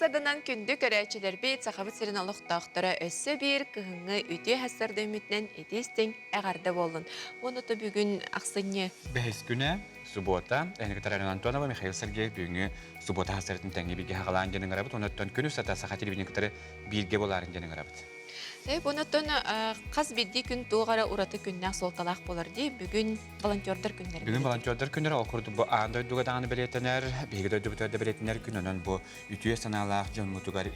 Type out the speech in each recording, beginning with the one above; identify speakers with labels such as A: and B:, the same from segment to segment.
A: Сарданан күндү көрөөччүлэрбит, Сахабыт сирин олохтоохторо өссө биир кыһыҥҥы үтүө сарда үмүтүнэн итии-истиҥ эҕэрдэ буоллун. Уонна то бүгүн ахсынньы.
B: Бэһис күнэ, субуота. Эһиги Тарарина Антонова, Михаил Сергеев бүгүҥҥү субуота хасарытын тэҥҥэ бииргэ хаҕалаан диэн ыҥырабыт. Онуттан күнүс ата саха телевидение кытары бииргэ буоларын диэн ыҥырабыт.
A: Онон хас биирдии күн туох эрэ ураты күннээх суолталаах буолар дии. Бүгүн волонтердар күннэрэ.
B: Бүгүн волонтердар күннэрэ ол курдук бу аан дойдуга даҕаны бэлиэтэнэр, биһиги дойдубутугар да бэлиэтэнэр күн. Онон бу үтүө санаалаах дьоммутугар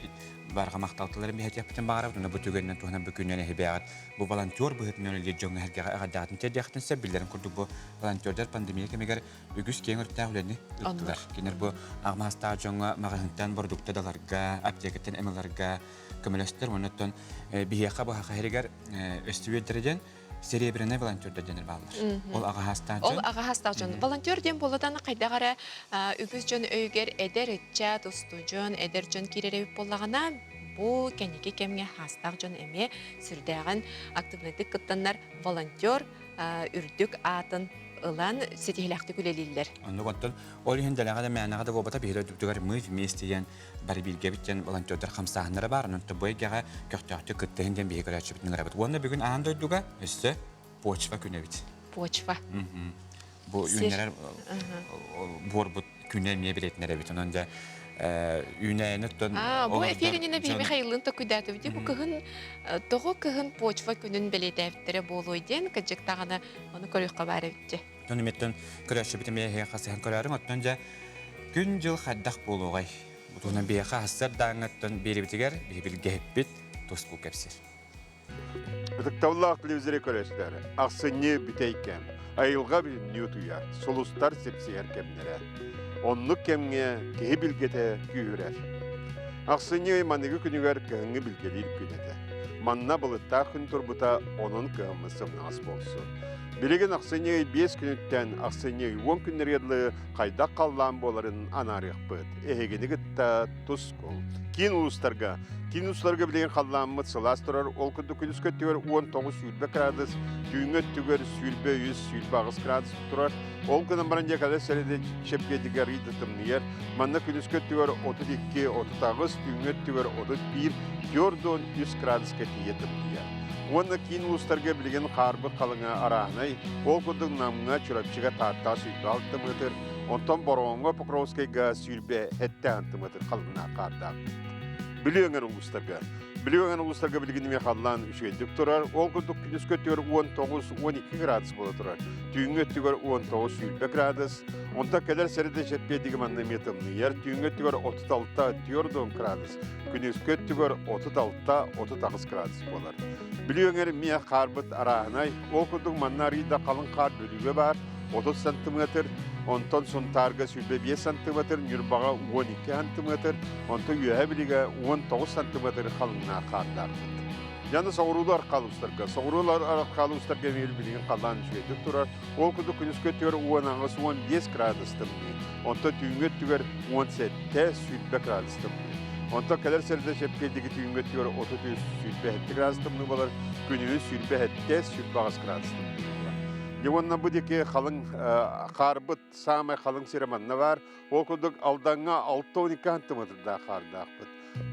B: барҕа махталталарын биһэтиэхпитин баҕарабыт. Онон бу түгэнинэн туһанан бу күнүнэн эһибээҕит бу волонтер быһыытынан үлэлиир дьоҥҥо эһэргэҕэ эҕэрдэҕитин тиэрдиэххитин сөп. Биллэрин курдук бу волонтердар пандемия кэмигэр үгүс киэҥ өрүттээх үлэни ыыттылар. Кинилэр бу аҕамастаах дьоҥҥо маҕаһыынтан бородуукта даларга, аптекаттан эм ыларга, көмөлөстөр. Оннуттан биһиэхэ бу саха сиригэр өстүбүөттэрэ диэн серебряный волонтердар диэнэр бааллар. Ол аҕаһаастаах дьон.
A: Ол аҕаһаастаах дьон. Волонтер диэн буоллатан хайдах эрэ үгүс дьон өйүгэр эдэр ыччат, устудьон, эдэр дьон киирэр эбит буоллаҕына, бу кэнники кэмҥэ хаастаах дьон эмиэ сүрдээҕин активнайдык кыттаннар волонтер үрдүк аатын ылан ситиһилээхтик үлэлииллэр.
B: Оннук оттон ол иһин дэлэҕэ да мээнэҕэ да буолбата биһиги дойдубутугар мы вместе диэн бары бииргэбит диэн волонтердар хамсааһыннара баар. Онон бу эйгэҕэ көхтөөхтүк кыттыһын диэн биһиги көрөөччүбүтүн ыҥырабыт. Уонна бүгүн аан дойдуга өссө почва күнэ эбит.
A: Почва.
B: Бу үүннэрэр буорбут күнэ эмиэ билэтинэр эбит. Онон дьэ үүнээйини оттон
A: Бу эфирининэ биһи Михаилын токуйдаатыбыт. Бу кыһын тоҕо кыһын почва күнүн бэлиэтээбиттэрэ буолуой диэн кырдьык даҕаны ону көрүөххэ баар эбит.
B: Оттон имиттэн көрөөччүбүт эмиэ эһиэхэ хасыһан көрөөрүҥ. Оттон дьэ күн-дьыл хайдах буолуоҕай? Бу туһунан биһиэхэ хассар дааҥҥаттан биэрибитигэр биһи билгэһиппит тускул кэпсиир.
C: Ытыктабыллаах телевизоры көрөөччүлэр, ахсынньы бүтэй кэм, айылҕа бүтүннүү утуйар, сулустар сипсиһэр кэмнэрэ. Оннук кэмҥэ киһи билгэтэ күүһүрэр. Ахсынньы ый маныгы күнүгэр кыһыҥҥы билгэлиир күн этэ. Манна былыттаах күн турбута, онон кыһаммыт сымнаҕас буолсу. Билигин ахсынньы ый 5 күнүттэн ахсынньы ый 10 күннэргэ дылы хайдах халлаан буоларын анаарыахпыт. Эһигини кытта тускул. Киин улуустарга. Киин улуустарга билигин халлааммыт сылаас турар. Ол курдук күнүскү өттүгэр 19-20 градус, түүҥҥү өттүгэр 23-28 градус турар. Ол гынан баран дьэ кэлэр сэрэдэ чэппиэтигэр ыйда тымныйар. Манна күнүскү өттүгэр 32-38, түүҥҥү өттүгэр 31, 43 градуска тиийэ тымныйар. Уонна киин улуустарга билигин хаарбыт халыҥа арааһынай, ол курдук Намҥа, Чурапчыга, Тааттаҕа 26 метр, онтон Бороҕоҥҥо, Покровскайга 27 метр халыҥнаах хаардаахпыт. Бүлүү өҥөр улуустарга. Бүлүү өҥөр улуустарга билигин эмиэ халлаан үчүгэйдик турар. Ол курдук күнүскү өттүгэр 19-12 градус буола турар. Түүҥҥү өттүгэр 19-20 градус. Онтон кэлэр сэрэдэ чэппиэдиги манна эмиэ тымныйар. Түүҥҥү өттүгэр 36-40 градус. Күнүскү өттүгэр 36-38 градус буолар. Бүлүү өҥөр эмиэ хаарбыт арааһынай. Ол курдук манна арыый да халыҥ хаар Бүлүүгэ баар 30 сантиметр, онтон Сунтаарга 25 сантиметр, Ньурбаҕа 12 сантиметр, онтон Үөһээ Бүлүүгэ 19 сантиметр халыҥнаах хаардаахпыт. Яны соҕуруулар аркаалуустарга. Соҕуруулар аркаалуустарга эмиэ билигин халлаан үчүгэйдик турар. Ол курдук күнүскү өттүгэр 18-15 градус тымныы. Онтон түүҥҥү өттүгэр 17-20 градус тымныы. Онтон кэлэр сэрдэ чэппиэдиги түүҥҥү өттүгэр 33-27 градус тымныы буолар, күнүһүн 27-28 градус тымныы буолар. Дьэ уонна бу диэки халыҥ хаарбыт саамай халыҥ сирэ манна баар. Ол курдук Алдаҥҥа 62 сантиметрдаах хаардаахпыт.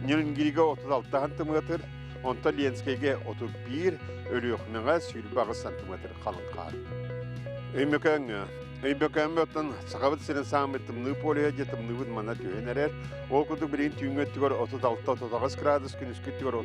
C: Нерюнгрига 36 сантиметр, онтон Ленскэйгэ 31, Өлүөхүмэҕэ 28 сантиметр халыҥ хаар. Өймөкөөҥҥө Өймөкөөммө оттон Сахабыт сирин саамай тымныы полюһа дьэ тымныыбыт манна түһэн эрэр. Ол курдук билигин түүҥҥү өттүгэр 36-38 градус, күнүскү өттүгэр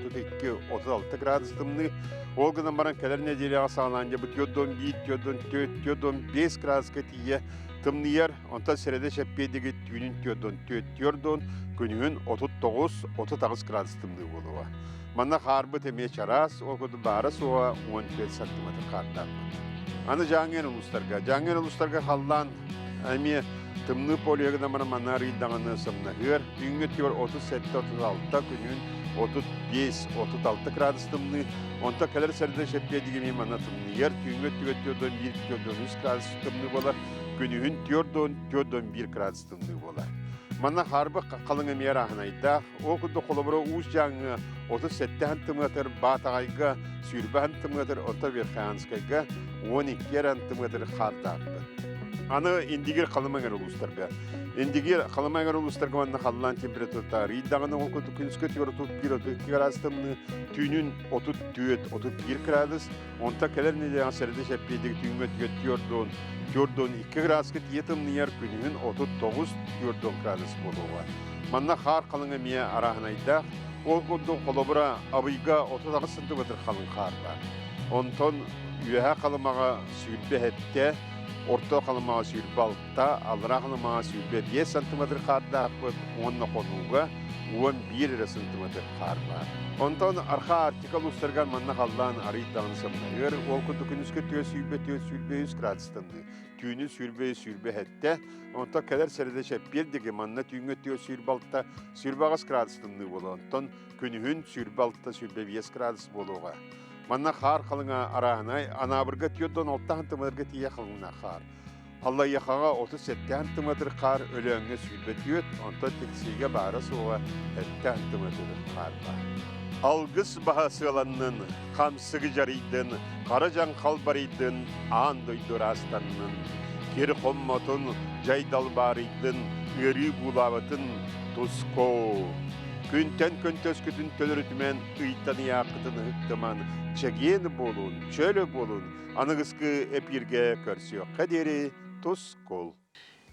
C: 32-36 градус тымныы. Ол гынан баран кэлэр нэдиэлэҕэ саҕалаан дьэ бу 41, 44, 45 градуска тиийэ тымныйар. Онтон сэрэдэ чэппиэдиги түүнүн 44, күнүһүн 39-38 градус тымныы буолуоҕа. Манна хаарбыт эмиэ чараас, ол курдук баара-суоҕа 14 сантиметр хаардаахпыт. Аны Дьааҥы улуустарга. Дьааҥы улуустарга халлаан эмиэ тымныы полюһа гынан баран манна арыйдаҕына сымнаһыар. Түүҥҥү өттүгэр 37-36, күнүн 35-36 градус тымныы. Онтон кэлэр сэрдэ чэппиэдиги эмиэ манна тымныйар. Түүҥҥү өттүгэр 41-43 градус тымныы буолар. Күнүһүн 44-41 градус тымныы буолар. Манна хаарбах халыҥ эмиэ арааһынайдаах. Ол курдук холобура Уус Дьааҥы 37 сантиметр, Баатаҕайга 20 сантиметр, оттон Верхоянскайга 12 сантиметр хаардаахпыт. Аны Индигир Халыма эҥэр улуустарга. Индигир Халыма эҥэр улуустарга манна халлаан температурата арыйдаҕына ол курдук күнүскэ 31-32 градус тымныы, түүнүн 34-31 градус, онтон кэлэр нэдиэлэҕэ сэрэдэ чэппиэдик түүҥҥэ 4-4-2 градуска тиийэ тымныйар, күнүһүн 39-4 градус буолуоҕа. Манна хаар халыҥа эмиэ арааһынайдаах. Ол курдук холобура Абыйга 38 сантиметр халыҥ хаар баар. Онтон Үөһээ Халымаҕа 27, Орто Халымаҕа 26, Аллараа Халымаҕа 25 сантиметр хаардаахпыт уонна Хонууга 11 эрэ сантиметр хаар баар. Онтон Архаа Арктика улуустарыгар манна халлаан арыый даҕаны сымнайар. Ол курдук күнүскү 420-423 градус тымныы. Түүнүн 20-27, онтон кэлэр сэрэдэ чэппиэр диэки манна түүҥҥэ 426, 28 градус тымныы буолуо. Онтон күнүһүн 26-25 градус буолуоҕа. Манна хаар халыҥа арааһынай, Анаабырга 46 сантиметрга тиийэ халыҥнаах хаар. Аллайыахаҕа 37 сантиметр хаар, Өлөөҥҥө 24, онтон Тиксиигэ баара-суоҕа 7 сантиметр хаар баар. Алгыс баһа сыаланнын, хамсыгы дьарыйдын, хара дьаҥ халбарыйдын, аан дойду ыраастаннын. Кир хоммотун, дьай далбаарыйдын, ыарыы буулаабатын, тускоо. Күнтэн көнтөскүтүн төлөрүтүмэн, ыйтан ыйааххытын ыһыктыман, чэгиэн буолун, чөл буолун, аныгыскы эпииргэ көрсүөххэ диэри тускул.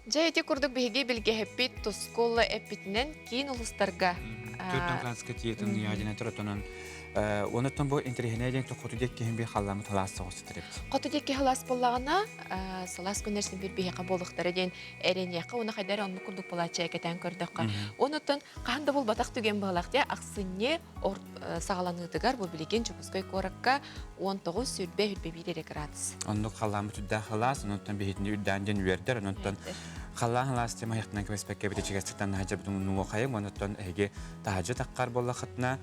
A: Дьэ, ити курдук биһиги билгэһиппит Тускул эппитинэн киин улуустарга
B: Төрдөн Францка тиэтин ядина туротонон онуттан бу интэриэһинэй диэн хоту диэки киһин би халламыт халаас соҕус сытар эбит.
A: Хоту диэки халаас буоллаҕына сылаас күннэр син биир биһиэхэ буолуохтара диэн эрэниэххэ уонна хайдах эрэ оннук курдук буолааччы кэтээн көрдөххө. Онуттан хаһан да булбатах түгэн быһалаах дии ахсынньы саҕаланыытыгар бу билигин Дьокуускай куоракка 19-21 эрэ градус.
B: Оннук халлааммыт үрдээх халаас, онтон биһитини үрдээн диэн үөрдэр, онтон халлаан халаас тема айахтынан кэбиспэккэ битичигэстиктэн наһадьабытын нуохайым, онтон эһиги таһадьа таххар буоллаххытына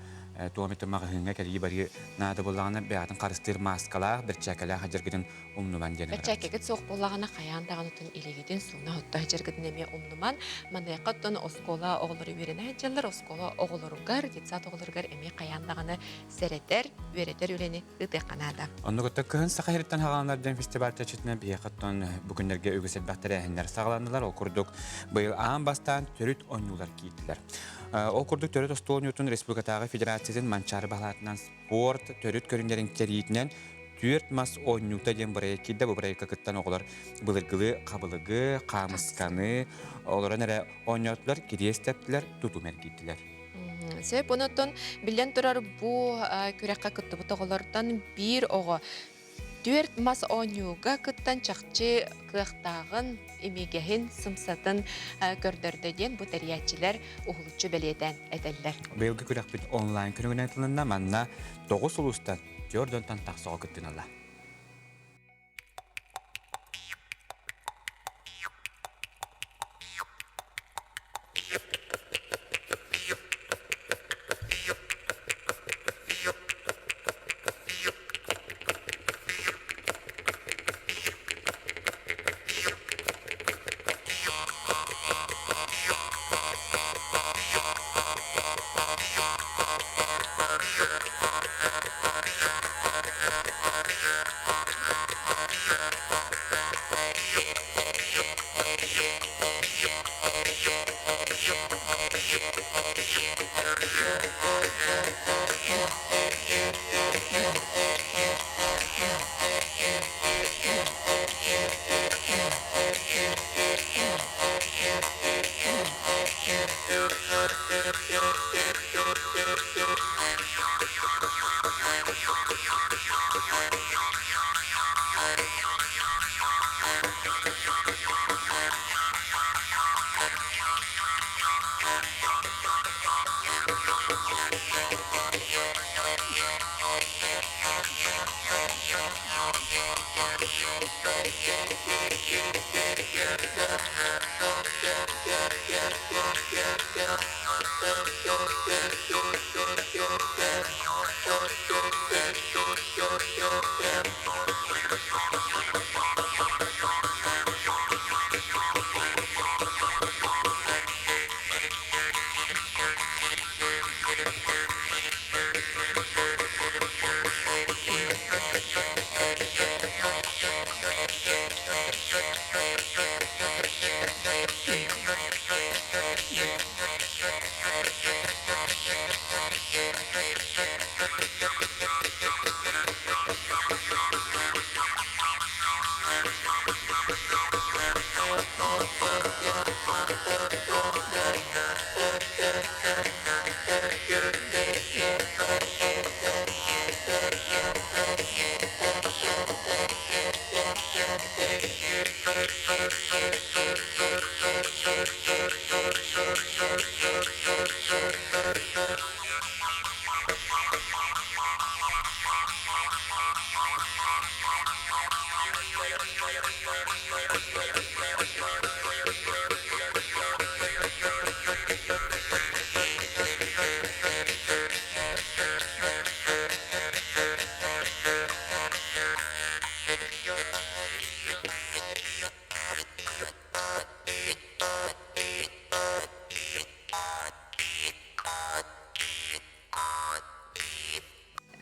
B: туомитын маҕаһыыҥҥа кэлии барыы наада буоллаҕына бэйэҕитин харыстыыр мааскалаах, бэрчээкэлээх хадьаргытын умнуман диэн
A: Бэрчээккэгит суох буоллаҕына хайаан даҕаны оттон илиигитин сууна-сотто сылдьаргытын эмиэ умнуман. Маныаха оттон оскуола оҕолоро үөрэнэ сылдьаллар, оскуола оҕолоругар, детсад оҕолоругар эмиэ хайаан даҕаны сэрэтэр, үөрэтэр үлэни ыытыахха наада.
B: Оннук оттон кыһын Саха сириттэн хааланар диэн фестиваль чэрчитинэн биһиэхэ оттон бу күннэргэ үгүс элбэх тэрээһиннэр саҕаланнылар. Ол курдук быйыл аан бастаан төрүт оонньуулар киирдилэр. Ол курдук төрүт остуол оонньуутун республикатааҕы федерациятын Манчаары баһылаатынан спорт төрүт көрүҥнэрин кэриитинэн түөрт мас оонньуута диэн бырайыак киирдэ. Бу бырайыакка кыттан оҕолор былыргылыы хабылыгы, хаамысканы олорон эрэ оонньоотулар, кириэс тэптилэр, тутум эргийдилэр.
A: Сөп, онон биллэн турар бу күрэххэ кыттыбыт оҕолортон биир оҕо түөрт мас оонньууга кыттан чахчы кыахтааҕын, имигэһин, сымсатын көрдөрдө диэн бу тэрийээччилэр уһулуччу бэлиэтээн этэллэр.
B: Быйылгы күрэхпит онлайн көрүҥүнэн тылынна. Манна тоҕус улуустан түөрт тахса оҕо кыттыналла.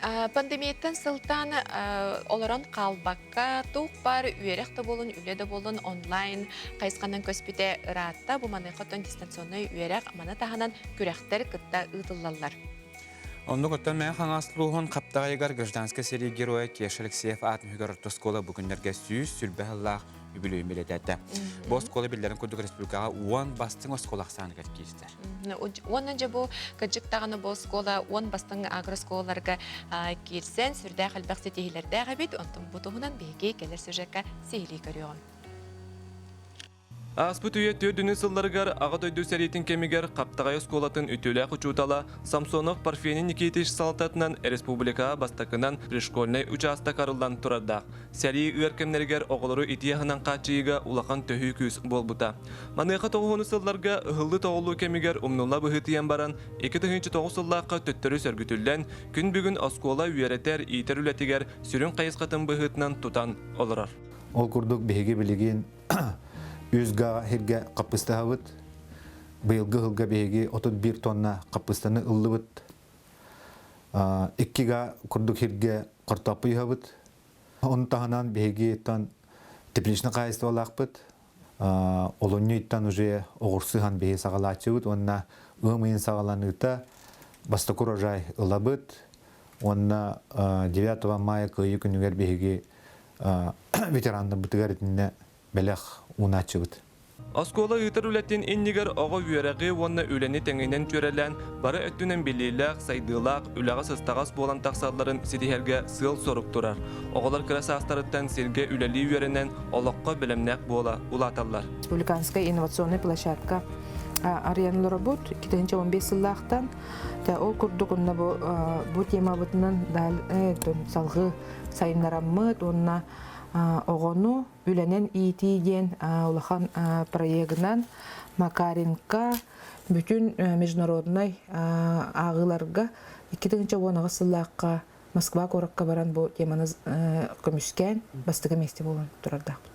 A: Пандемияттан сылтаан олорон хаалбакка, туох баар үөрэх да буолун, үлэ да буолун онлайн хайысханан көспүтэ ыраатта. Бу маныаха оттон дистанционнай үөрэх маны таһынан күрэхтэр кытта ыытыллаллар.
B: Оннук оттон Мэҥэ Хаҥалас улууһун Хаптаҕайыгар гражданскай сэрии геройа Кеша Алексеев аатын үһүгэр орто оскуола бу күннэргэ 120 сыллаах үбүлүөйүн бэлиэтээтэ. Бу оскуола биллэрин курдук республикаҕа 10 бастыҥ оскуола ахсааныгар киирсэр.
A: Уонна дьэ бу кырдьык даҕаны бу оскуола 10 бастыҥ агрооскуолаларга киирсэн сүрдээх элбэх ситиһиилэрдээх эбит. Онтон бу туһунан биһиги кэлэр сюжекка сиһилии көрүөҕүм.
D: Ааспыт үйэ түөрдүнү сылларыгар Аҕа дойду сэриитин кэмигэр Хаптаҕай оскуолатын үтүөлээх учуутала Самсонов Парфений Никитич салалтатынан республикаҕа бастакынан пришкольнай учаастак арыллан турардаах. Сэрии ыар кэмнэригэр оҕолору итии аһынан хааччыйыыга улахан төһүү күүс буолбута. Маныаха тоҕуһуну сылларга ыһыллыы-тоҕуллуу кэмигэр умнулла быһыытыйан баран, 2009 сыллаахха төттөрү сөргүтүллэн, күн бүгүн оскуола үөрэтэр, иитэр үлэтигэр сүрүн хайысхатын быһыытынан тутан олорор.
E: Ол курдук биһиги билигин үс га сиргэ хаппыстаһабыт. Быйылгы сылга биһиги 31 тонна хаппыстаны ыллыбыт. Икки га курдук сиргэ хортооппу ыһабыт. Ону таһынан биһиги тон тепличный хаһайыстыбалаахпыт. Олунньуйтан уже оҕурсуһан биһи саҕалааччыбыт уонна ыам ыйын саҕаланыыта бастакы урожай ылабыт. Уонна 9 мая Кыайыы күнүгэр биһиги ветераннарбытыгар итиннэ бэлэх уунааччыбыт.
D: Оскуола ыытар үлэтин иннигэр оҕо үөрэҕи уонна үлэни тэҥинэн түөрэлээн, бары өттүнэн билиилээх, сайдыылаах, үлэҕэ сыстаҕас буолан тахсалларын ситиһэргэ сыал-сорук турар. Оҕолор кыра саастарыттан сиргэ үлэлии үөрэнэн, олоххо бэлэмнээх буола улааталлар.
F: Республиканская инновационная площадка арыйан олоробут 2015 сыллаахтан. Ол курдук онно бу, бу темабытынан салгыы сайыннараммыт уонна оҕону Үлэнэн иитии диэн улахан проегынан Макаренко бүтүн международнай ааҕыыларга 2018 сыллаахха Москва куоракка баран бу теманы көмүскээн бастакы миэстэ буолан турардаахпыт.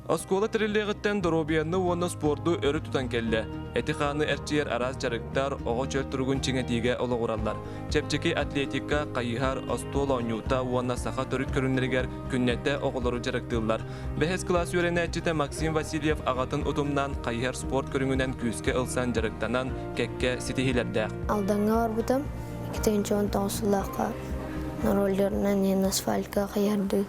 D: Оскуола тэриллиэҕиттэн доруобуйаны уонна спорду өрө тутан кэллэ. Эти-хааны эрчийэр араас дьарыктар оҕо чөл туругун чиҥэтиигэ олоҕураллар. Чэпчэки атлетика, хайыһар, остуол оонньуута уонна саха төрүт көрүҥнэригэр күннэтэ оҕолору дьарыктыыллар. Бэһис кылаас үөрэнээччитэ Максим Васильев аҕатын утумнаан хайыһар спорт көрүҥүнэн күүскэ ылсан дьарыктанан, кэккэ ситиһиилэрдээх.
G: Алдаҥҥа барбытым. 2019 сыллаахха роллерынан иһин асфальтка хайыһардыы.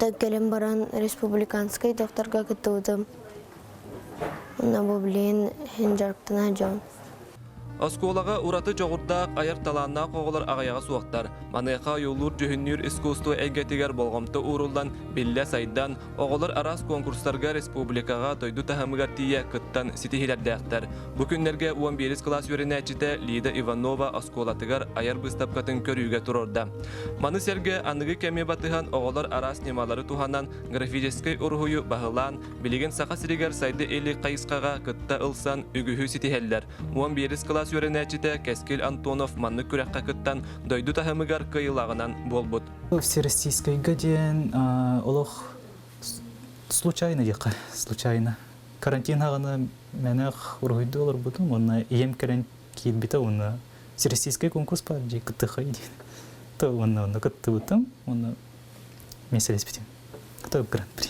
G: Кэлэн баран республиканскай докторга кыттыбытым. Уонна бу билигин иһин дьарыктана дьон.
D: Оскуолаҕа ураты дьоҕурдаах, айар талааннаах оҕолор аҕыйаҕа суохтар. Маныаха ойуулуур-дьүһүннүүр искусство эйгэтигэр болҕомто ууруллан, биллэ сайдан, оҕолор араас конкурстарга республикаҕа, дойду таһымыгар тиийэ кыттан ситиһиилэрдээхтэр. Бу күннэргэ 11 кылаас үөрэнээччитэ Лида Иванова оскуолатыгар айар быыстапкатын көрүүгэ туруорда. Маны сэргэ аныгы кэми батыһан оҕолор араас ньымалары туһанан графическай уруһуйу баһылаан, Билигин Саха сиригэр сайда илик хайысхаҕа кытта ылсан үгүһү ситиһэллэр. 11 кылаас үөрэнээччитэ Кэскил Антонов маннык күрэххэ кыттан дойду таһымыгар кыайыылааҕынан буолбут.
H: Всероссийскайга диэн олох случайно диэххэ, случайно. Карантин хаҕана мэнэх уруһуйдуу олорбутум уонна ийэм кэлэн киирбитэ уонна всероссийскай конкурс баар дии кыттыаххай диэн. То уонна онно кыттыбытым уонна миэстэлэспитим. Топ гран-при.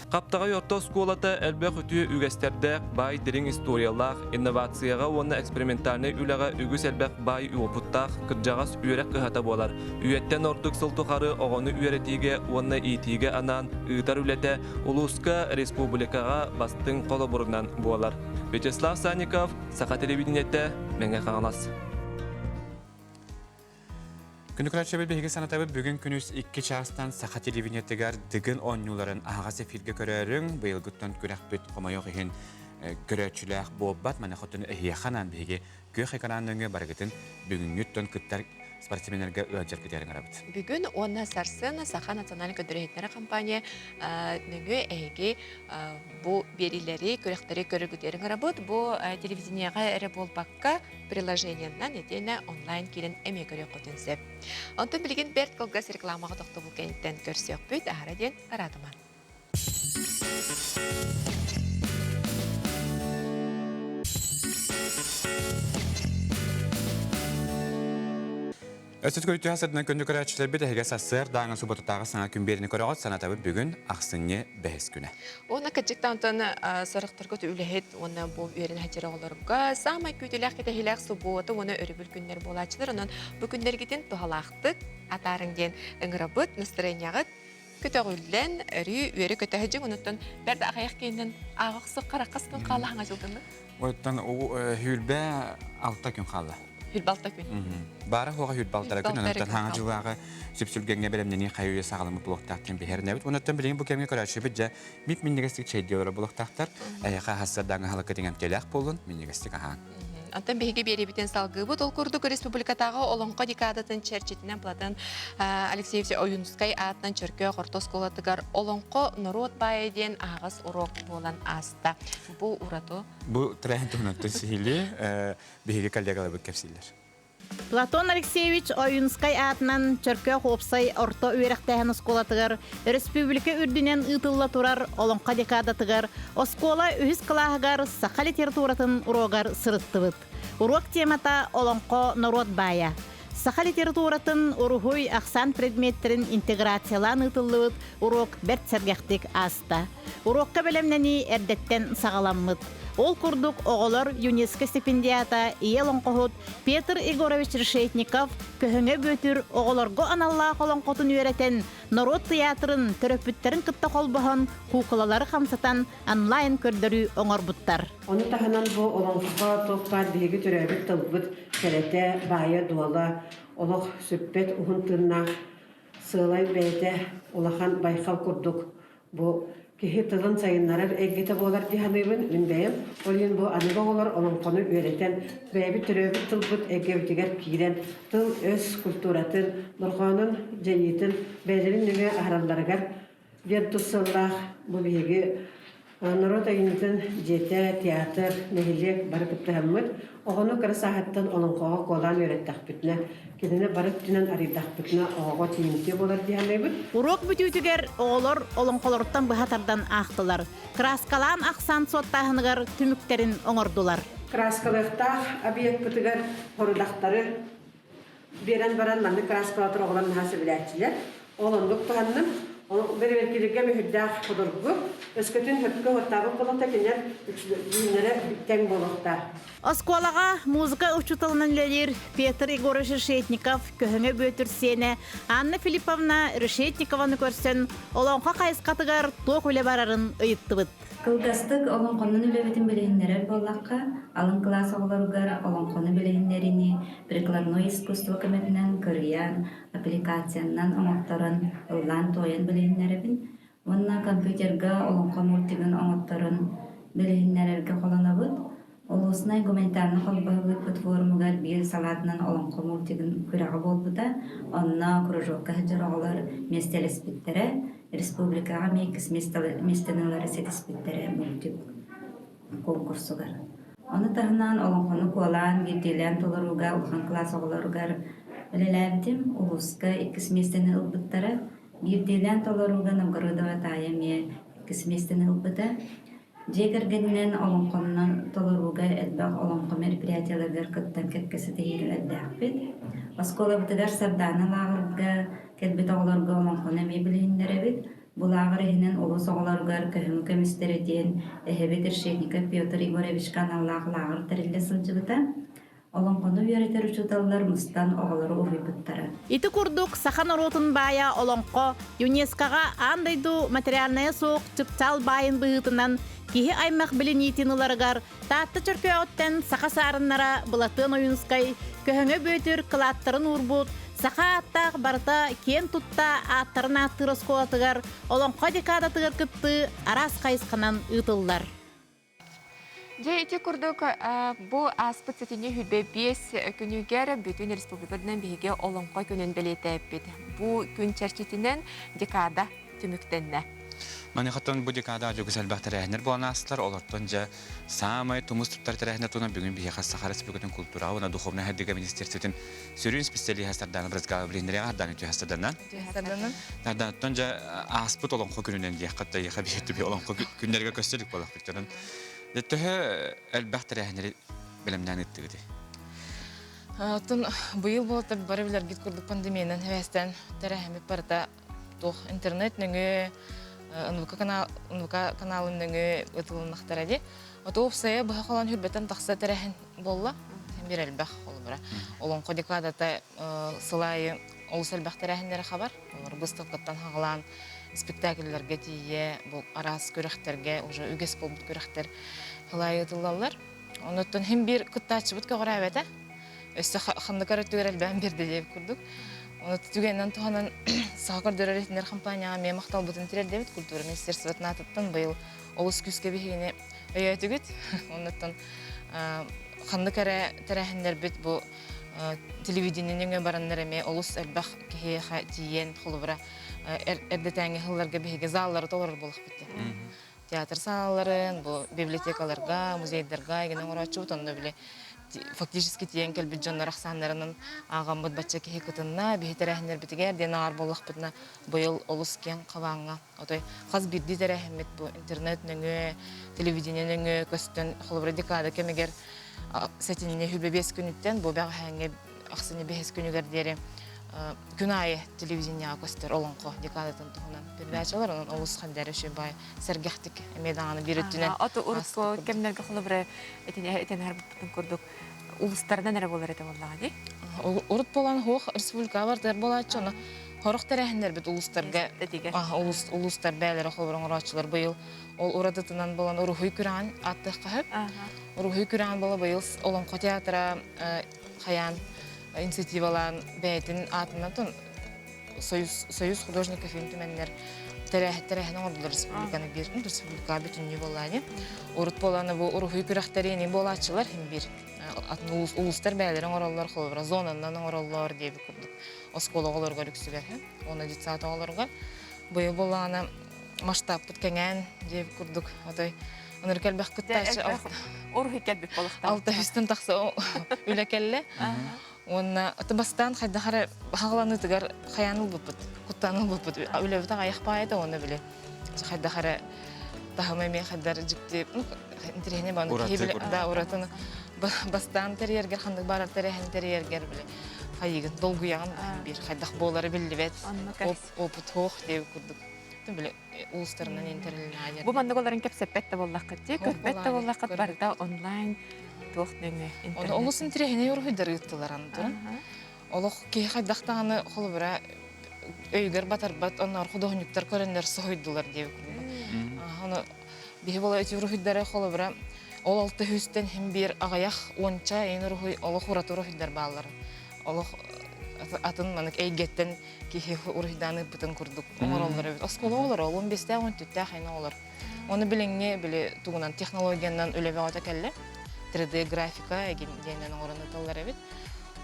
D: Хаптаҕай орто оскуолата элбэх үтүө үгэстэрдээх, баай дириҥ историялаах, инновацияҕа уонна экспериментальнай үлэҕэ үгүс элбэх баай уопуттаах кырдьаҕас үөрэх кыһата буолар. Үйэттэн ордук сыл тухары оҕону үөрэтиигэ уонна иитиигэ анаан ыытар үлэтэ улууска, республикаҕа бастыҥ холобурунан буолар. Вячеслав Санников, Саха телевидениетэ, Мэҥэ Хаҥалас.
B: Күнү көрөөччүбүт биһиги санатабыт бүгүн күнүс 2 чаастан саха телевидениетыгар Дыгын оонньууларын аһаҕас эфиргэ көрөөрүҥ. Быйылгыттан күрэхпит хомойуох иһин көрөөччүлээх буолбат. Маны хотун эһиэхэ анаан биһиги күөх экран нөҥүө барыгытын бүгүҥҥүттэн кыттар спортсменнарга ыалдьар кытыарын арабыт.
A: Бүгүн уонна сарсын Саха национальнай көрдөрүһүттэрэ компания нөҥүө эһиги бу биэриилэри, күрэхтэри көрөргүтүгэр ыҥырабыт. Бу телевидениеҕа эрэ буолбакка, приложениеннан итиэннэ онлайн киирэн эмиэ көрүөххүтүн сөп. Онтон билигин бэрт кылгас рекламаҕа тохтобул кэнниттэн көрсүөхпүт. Аһара диэн араатыман.
B: Өссө түһэ сырдынан күндү көрөөччүлэрбит эһигэ сарсыар дааҥы субботатааҕы саҥа күн биэриини көрөҕүт санатабыт бүгүн ахсынньы бэһис күнэ.
A: Уонна кырдьыктаан онтон сорохторго үлэһит уонна бу үөрэнэ сылдьар оҕолорго саамай күүтүүлээх кэтэһиилээх субуота уонна өрөбүл күннэр буолааччылар. Онон бу күннэргитин туһалаахтык атаарыҥ диэн ыҥырабыт, настарыанньаҕыт көтөҕүллэн, өрүү үөрэ көтө сылдьыҥ. Онуттан бэрт аҕыйах киһинэн ааҕа охсуох хараххас күн хаалла хаҥа дьылгыннык.
B: Оттон 26 күн хаалла.
A: 26 күн.
B: Баара хуоҕа 26 күн, онтон хаҥа дьылааҕы сүпсүлгэҥҥэ бэлэмнэнии хайы үйэ саҕаламмыт буолуохтаах диэн биһэрнэбит. Онтон билигин бу кэмҥэ көрөөччүбүт дьэ мип минньигэстик чэйдии олорор буолуохтаахтар. Эһиэхэ хассардаҥа халыккытын эмтиэлээх буоллун, минньигэстик аһаан.
A: Онтон биһиги биэриибитин салгыыбыт. Ол курдук республикатааҕы Олоҥхо декадатын чэрчитинэн Платон Алексеевич Ойуунускай аатынан Чөркөөх орто оскуолатыгар Олоҥхо норуот баайа диэн аһаҕас уруок буолан ааста. Бу ураты.
B: Бу тэрээһин туһунан сиһилии биһиги коллегаларбыт кэпсииллэр.
I: Платон Алексеевич Ойуунскай аатынан Чөркөөх уопсай орто үөрэхтээһин оскуолатыгар өрөспүүбүлүкэ үрдүнэн ыытылла турар Олоҥхо декадатыгар оскуола үһүс кылааһыгар саха литературатын уруогар сырыттыбыт. Уруок темата Олоҥхо норуот баайа. Саха литературатын уруһуй ахсаан предметтэрин интеграциялаан ыытыллыбыт уруок бэрт сэргэхтик ааста. Уруокка бэлэмнэнии эрдэттэн саҕаламмыт. Ол курдук оҕолор ЮНЕСКО стипендиата ийэ олоҥхоһут Петр Егорович Решетников Көһөҥө Бүөтүр оҕолорго аналлаах олоҥхотун үөрэтэн, норуот тыйаатырын төрөппүттэрин кытта холбоһон куукулалары хамсатан онлайн көрдөрүү оҥорбуттар.
J: Ону таһынан бу олоҥхо туох баар биһиги төрөөбүт тылбыт кэрэтэ, баайа-дуола олох сүппэт уһун тыыннаах сыалай бэйэтэ улахан байхал курдук бу киһи тылын сайыннарар эйгэтэ буолар дии саныыбын мин бэйэм. Ол иһин бу аныгы оҕолор олоҥхону үөрэтэн, бэйэбит төрөөбүт тылбыт эйгэбитигэр киирэн, тыл-өс культуратын, дорҕоонун дьайыытын бэйэлэрин нөҥүө аһаралларыгар диэн тус сыаллаах бу биһиги норуот айымньытын дьиэтэ, театр, нэһилиэк бары кыттыһаммыт, оҕону кыра сааһыттан олоҥхоҕо куолаан үөрэттэхпитинэ, кинини бары өттүнэн арыйдахпытына оҕоҕо тиийимтиэ буолар дии саныыбыт.
I: Уруок бүтүүтүгэр оҕолор олоҥхолоруттан быһа тардан аахтылар, кырааскалаан ахсаан суоттааһыныгар түмүктэрин оҥордулар.
J: Кырааскалыахтаах объекпытыгар хорудахтары биэрэн баран маннык кырааскалатар оҕолор наһаа сөбүлээччилэр. Ол оннук туһанным. Бэрэбиэркэлииргэ мүһүрдээх судургу. Өскөтүн сөпкө уоттаабыт буоллахта кинилэр үүннэрэ тэҥ буолуохтаах.
I: Оскуолаҕа музыка учууталынан үлэлиир Петр Егорович Решетников Көһөҥө Бүөтүр сиэнэ Анна Филипповна Решетникованы көрсөн олоҥхо хайысхатыгар туох үлэ барарын ыйыттыбыт.
K: Кылгастык олоҥхонон үлэбитин билиһиннэрэр буоллахха, алын кылаас оҕолоругар олоҥхону билиһиннэриини прикладной искусство көмөтүнэн кырыйан, аппликациянан оҥотторон, ыллаан-туойан билиһиннэрэбин уонна компьютерга олоҥхо мультигын оҥотторон билиһиннэрэргэ холонобут. Улуснай гуманитарнай холбоһук форумугар биир салаатынан олоҥхо мультигын күрэҕэ буолбута. Онно кружокка сылдьар оҕолор миэстэлэспиттэрэ. Республикаҕа эмиэ иккис миэстэни ылары ситиспиттэрэ мультик конкурсугар. Ону таһынан олоҥхону куолаан, биирдиилээн толорууга улахан кылаас оҕолоругар үлэлээбитим. Улууска иккис миэстэни ылбыттара. Биирдиилээн толорууга Новгородова Таайа эмиэ иккис миэстэни ылбыта. Дьиэ кэргэнинэн олоҥхоннон толорууга элбэх олоҥхо мероприятиеларыгар кыттан кэккэ ситиһиилэрдээхпит. Оскуолабытыгар Сардаана лааҕырга кэлбит оҕолорго олоҥхону эмиэ билиһиннэрэбит. Бу лааҕыр иһинэн улуус оҕолоругар Көһүҥ көмүстэрэ диэн эһэбит Решетников Петр Егоровичка аналлаах лааҕыр тэриллэ сылдьыбыта. Олоҥхону үөрэтэр учууталлар мустан оҕолору уһуйбуттара.
I: Ити курдук саха норуотун баайа олоҥхо ЮНЕСКО-ҕа аан дойду материальнайа суох чыпчаал баайын быһыытынан киһи аймах билиниитин ыларыгар Таатта Чөркөөҕүттэн саха саарыннара Былатыан Ойуунускай, Көһөҥө Бүөтүр кылааттарын уурбут саха ааттаах барыта киэн тутта ааттарын ааттыыр оскуолатыгар Олоҥхо декадатыгар кыттыы араас хайысханан ыытыллар.
A: Дьэ, ити курдук бу ааспыт сэтинньи 25 күнүгэр бүтүн республикатынан биһиги Олоҥхо күнүн бэлиэтээппит. Бу күн чэрчитинэн декада түмүктэннэ.
B: Маныхаттан бу декада дьөгүс элбэх тэрээһиннэр буолан аастылар. Олортон дьэ саамай тумус туттар тэрээһиннэр туһунан бүгүн биһиэхэ Саха Республикатын култуураҕа уонна духовнай сайдыыга министерствотын сүрүн специалиһа Сардаана Брызгалова билиһиннэриэҕэ Сардаана үтүө сарданан. Сардаанаттан дьэ ааспыт Олоҥхо күнүнэн диэххэ да биһи түбү Олоҥхо күннэргэ көстө илик буоллахпыт. Онон төһө элбэх тэрээһиннэри бэлэмнээн ыыттыгытый?
L: Оттон быйыл буолта бары билэргит курдук пандемиянан сибээстээн тэрээһиммит барыта туох интернет нөҥүө НВК канал НВК каналын нөҥүө ытылыннахтара дии. Ото уопсайа быһа холоон хүрбэтэн тахса тэрээһин буолла. Бир элбэх холобура. Олоҥхо декадата сыл аайы олус элбэх тэрээһиннэри хабар. Олор быыстапкаттан хаҕалаан спектакльлэргэ тиийэ, бу араас күрэхтэргэ уже үгэс буолбут күрэхтэр сыл аайы ытыллаллар. Онуттан хим биир кыттааччыбыт көҕүрээбэтэ. Өссө ханнык эрэ өттүгэр элбээн биэрдэ диэбит курдук. Ону түгэнинэн туһанан саха көрдөрөр иһитиннэр компанияҕа эмиэ махталбытын тириэрдэбит. Культура министерствотын аатыттан быйыл олус күүскэ биһигини өйөөтүгүт. Оннуттан ханнык эрэ тэрээһиннэрбит бу телевидение нөҥүө бараннар эмиэ олус элбэх киһиэхэ тиийэн холобура эрдэтээҥи сылларга биһиги заллары толорор буолахпыт диэн. Театр саалаларын, бу библиотекаларга, музейдарга эгин оҥорооччубут онно били фактически тиийэн кэлбит дьоннор ахсааннарынан ааҕаммыт бачча киһи кытынна, биһи тэрээһиннэрбитигэр диэн ааҕар буоллахпытына быйыл олус киэҥ хабааҥҥа Отой хас биирдии тэрээһиммит бу интернет нөҥүө, телевидение нөҥүө көстөн, холобура декада кэмигэр сэтинньи хүбэ биэс күнүттэн бу бэҕэһээҥҥи ахсынньы бэһис күнүгэр диэри күн аайы телевидениеҕа көстөр олоҥхо декадатын туһунан передачалар онон олус хандары үчүгэй сэргэхтик эмиэ даҕаны биир өттүнэн
A: Ото урукку кэмнэргэ холобура этин харбыппытын курдук улустарынан эрэ буолар этэ буоллаҕа дии.
L: Урут буолан хуох республика бардыгар буолааччы ону Хорох тэрээһиннэрбит улуустарга улуус улуустар бээлэрэ холобур оҥорооччулар быйыл ол уратытынан буолан уруһуй күрэҕин ааттыахха сөп. Уруһуй күрэҕин буола быйыл Олоҥхо театра хайаан инициативалаан бэйэтин аатынан Союз, Союз художников түмэннэр тэрээһин оҥордулар республиканы биир республика бүтүннүү буоллаани. Урут буолан бу уруһуй күрэхтэри буолааччылар хим биир атын улуустар бээлэрэ оҥороллор холобура зонаннан оҥороллор диэбит курдук оскуола оҕолоругар үксүгэр уонна детсад оҕолоругар быйыл буоллаҕына масштабпыт кэҥээн диэбит курдук отой ынырык элбэх кыттааччы
A: уруһуй кэлбит буолуохтаах
L: алта үстэн тахса үлэ кэллэ уонна бастаан хайдах эрэ хаҕаланыытыгар хайаан ылбыппыт куттаан ылбыппыт үлэбит аҕайах баайа уонна били хайдах эрэ таһыма эмиэ хайдар дьикти интэриэһинэй бааны киһи биле да уратыны бастаан тэрийэргэр ханнык баарар тэрээһин тэрийэргэр били хайыгын долгуйаҕын биир хайдах буолара биллибэт опыт суох диэбит курдук били улуустарынан интэрилинэ
A: Бу маннык олорон кэпсэппэт да буоллаххыт дии, көрбөт да буоллаххыт барыта онлайн туох нөҥүө
L: интернет. Олус интэриэһинэй уруһуйдар ыыттылар аны туран. Олох киһи хайдах даҕаны холобура өйүгэр батарбат онноор худуоһунньуктар көрөннөр соһуйдулар диэбит курдук. Ону биһи буола ити уруһуйдары холобура ол алта үстэн хим биир аҕыйах уонча ин уруһуй олох ураты уруһуйдар бааллар. Олох атын манык эйгэттэн киһи уруһуйдаан ыыппытын курдук оҥороллор эбит. Оскуола оҕолоро ол он биэстээх он түттээх ин оҕолор. Ону билиҥҥи били тугунан технологиянан үлэ бөҕөтө кэллэ. 3D графика эгин диэннэн оҥорон ыыталлар эбит.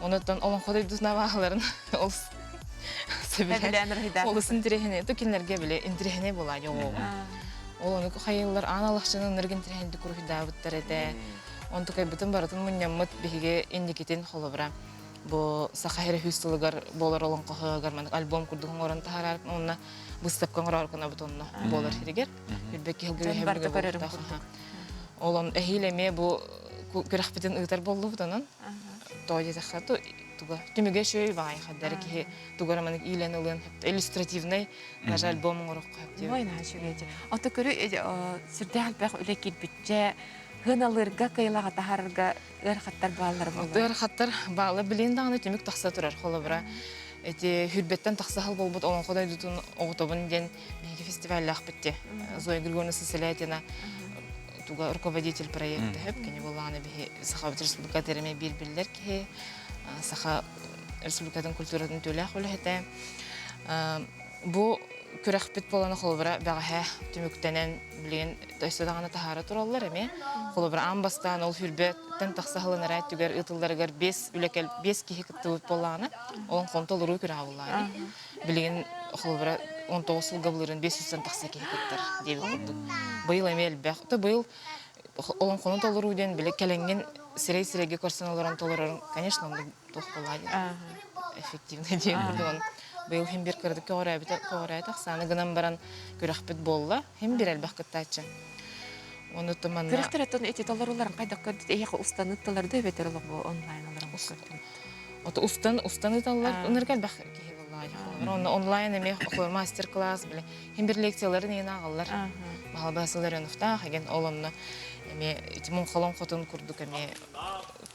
L: Онуттан олоҥхо дойдутун абааһыларын олус сөбүлээн олус интэриэһинэй. То кинилэргэ били интэриэһинэй буолаа оҕоҕо. Ол ону хайыллар аан алахчыны ынырык интэриэһинэйдик уруһуйдаабыттар этэ. Онтукайбытын барытын мунньаммыт биһиги инникитин холобура бу саха сирэ үс сылыгар буолар олоҥхоһугар маннык альбом курдук оҥорон таһаарар уонна выставка оҥороор гынабыт онно буолар сиригэр Үрбэк киһилгэ үөһэ буолуохтаах. Ол он эһиил эмиэ бу күрэхпитин ыытар буоллубут онон тоҕо диэтэххэ туга түмүгэ үчүгэй баҕайы хаддары киһи тугу эрэ маннык иилэн ылыан иллюстративный даже альбом оҥоруохха сөп диэбит.
A: Ой, наһаа үчүгэй дии. Ото көрү сүрдээх элбэх үлэ киирбитчэ хыналыырга кыйылаҕа таһаарарга ыарахаттар бааллар буолар.
L: Ыарахаттар бааллар билин даҕаны түмүк тахса турар холобура эти хүрбэттэн тахса сыл буолбут олоҥхо дойдутун оҕотобун диэн биһиги фестиваллаахпыт дии. Зоя Григорьевна Сысолятина туга руководитель проекта хөп кини буоллаҕына биһи Сахабыт Республиката эрэме биир биллэр киһи Саха Республикатын культуратын төлөөх үлэһитэ. Бу күрэхпит буолан холобура бэҕэһээ түмүктэнэн билигин өссө даҕаны таһаара тураллар эмиэ. Холобура аан бастаан ол хүрбэттэн тахса сылын түгэр ыытылларыгар биэс үлэ биэс киһи кыттыбыт буоллаҕына, олоҥхону толоруу күрэҕэ буоллаҕына. Билигин холобура 19 сылга былырыын 500-тэн тахса киһи кыттар диэбит курдук. Быйыл эмиэ элбэх. То быйыл олоҥхону толоруу диэн били кэлэҥҥин сирэй-сирэйгэ көрсөн олорон толорорун, конечно, оннук туох буоллаа диэн эффективный диэн курдук. Быйыл хим бир кыратык көҕүрээбитэ көҕүрээтэх сааны гынан баран күрэхпит буолла. Хим бир элбэх кыттааччы. Оны манна
A: Күрэхтэр эти толоруларын хайдах көрдүт эһиэхэ устан ыттылар да эбэтэр олох онлайн олорон көрдүгүт.
L: Ото устан устан ыталлар ынырык элбэх киһи буоллаҕа. Онно онлайн эмиэ мастер-класс биле хим бир лекцияларын иин ааҕаллар. Баһылбаа Сыларыновтаах еген ол онно эмиэ ити муҥхалон хотун курдук эмиэ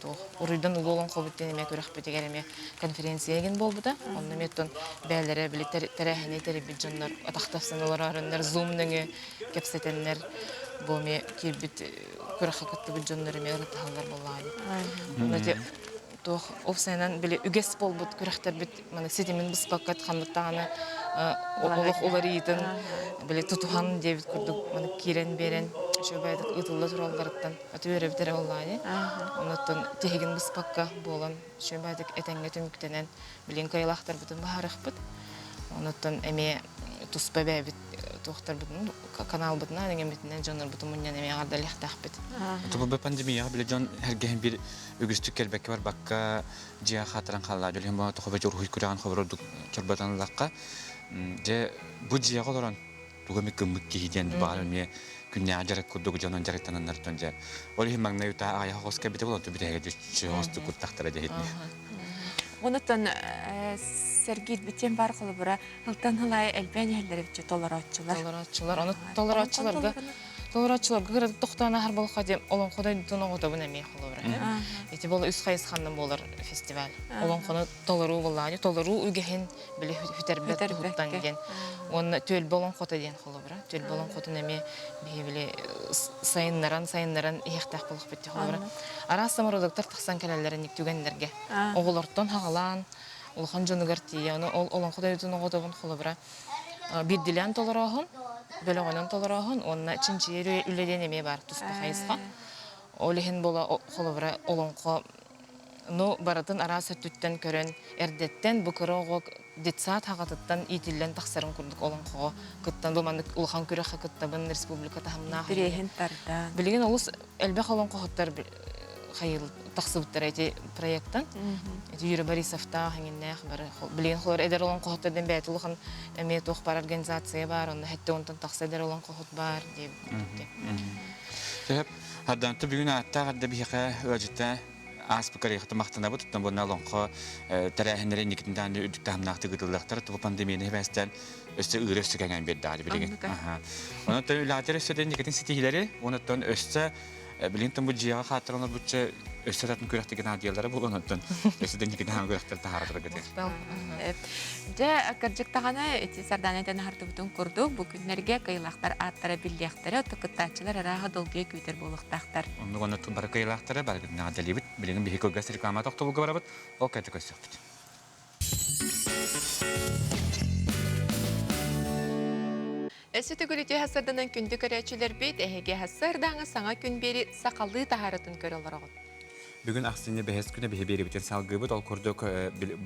L: туох уруйдан улуу олоҥхобут диэн эмиэ күрэхпитигэр эмиэ конференция еген буолбута. Онно эмиэ оттон бээлэрэ били тэрээһини тэрийбит дьоннор атахтапсан олорооруннар зум нөҥүө кэпсэтэннэр бу эмиэ киирбит күрэххэ кыттыбыт дьоннор эмиэ ырытыһаллар буоллаҕа дии. Онно ити туох уопсайынан били үгэс буолбут күрэхтэрбит маны ситимин быспакка ханнык даҕаны олох уларыйыытын били тутуһан диэбит курдук маны киирэн биэрэн үчүгэйдик ыытылла туралларыттан үөрэбит эрэ буоллаҕа дии. Оннуттан тиһигин быспакка буолан үчүгэйдик этэҥҥэ түмүктэнэн билигин кыайыылаахтарбытын быһаарыахпыт. Онуттан эмиэ туспа бэйэбит туохтарбытын каналбытынан эҥэммитинэн дьоннорбутун мунньан эмиэ аҕардалыахтаахпыт.
B: Бу пандемияҕа били дьон эргэһин бир үгүстүк кэлбэккэ барбакка дьиэ хаатыран хааллаа дьолиһин бу тохобе уруһуй күрэҕин хоборордук чорботон ыллахха дьэ бу дьиэҕэ олорон тугу эмит гыммыт киһи диэн баҕар эмиэ күннээҕи дьарык курдук дьонун дьарыктананнартан дьэ ол иһин маҥнай утаа аҕыйах оҕус кэлбитэ буолан бүтэһигэ дьүччү куттахтара дьэ
A: Онуттан сэргиир бүтүн бар холобура ылтан ылай элбээн иһэллэр эбит толорооччулар.
L: Толорооччулар. Ону толорооччуларга толорооччуларга кыратык тохтоон аһар болохо диэн олоҥхо дойдутун оҕотобун эмиэ холобура. Ити бол үс хайысханнан буолар фестиваль. Олоҥхону толоруу буоллаҕа толоруу үгэһин били хүтэрбэт туһуттан диэн. Уонна түөлбэ олоҥхото диэн холобура. Түөлбэ олоҥхотун эмиэ биһи били сайыннаран сайыннаран иһиэхтээх буолуохпут дии холобура. Араас самородоктар тахсан кэлэллэр инник түгэннэргэ. Оҕолортон хаҕалаан улахан дьонугар тиийэ. Ону ол олоҥхо дойдутун оҕотобун холобура биирдилээн толорооһун, бөлөҕүнэн толорооһун уонна чинчийэр үлэ диэн эмиэ баар туспа хайысха. Ол иһин буола холобура олоҥхо ну барытын араас өттүттэн көрөн эрдэттэн бу кыра оҕо детсад хаҕатыттан иитиллэн тахсарын курдук олоҥхоҕо кыттан бу маннык улахан күрэххэ кыттабын республика таһымнаах
A: Интэриэһин тардан.
L: Билигин олус элбэх олоҥхоһуттар хайыл тахсыбыттара ити проекттан. Ити Юрий Борисовтаах, эҥиннээх бары билигин холор эдэр олоҥхоһуттар диэн бэйэтэ улахан эмиэ туох бар организация баар, онно хэттэ онтон тахса эдэр олоҥхоһут баар диэбит курдук.
B: Сөп. Харданты бүгүн ааттаах эрдэ биһиэхэ ыалдьытта ааспыт карьерата махтанабыт. Оттон буонна олоҥхо тэрээһиннэри инникитин даҕаны үрдүк таһымнаахтык ыытыллыахтара. Тугу пандемияны хибээстээн өссө ыыры өссө кэҥээн биэрдэҕэ билигин. Онон үлэҕитэр өссө да инникитин ситиһиилэри, онон өссө билигин бу дьиэҕэ хааттаран олорбучча өссө татын күрэхтиги наадыйалара буолуон онтон өссө да инникитин хаан күрэхтэр таһааралар гытыр.
A: Дьэ, кырдьык даҕаны ити Сардаана этэн аһардыбытын курдук, бу күннэргэ кыайыылаахтар ааттара биллиэхтэрэ, оттон кыттааччылар арааһа долгуйа күүтэр буолуохтаахтар.
B: Оннук онно бары кыайыылаахтара, бары наадалыыбыт. Билигин биһи кылгас реклама тохтобулга барабыт, ол кэннэ көрсүөхпүт.
A: Өссө төгүл үтүө сарданан күндү көрөөччүлэрбит, эһиги сардаҥа саҥа күн биэри сахалыы таһаарытын көрө олороҕут.
B: Бүгүн ахсынньы бэһис күнэ биһи биэрибитин салгыыбыт. Ол курдук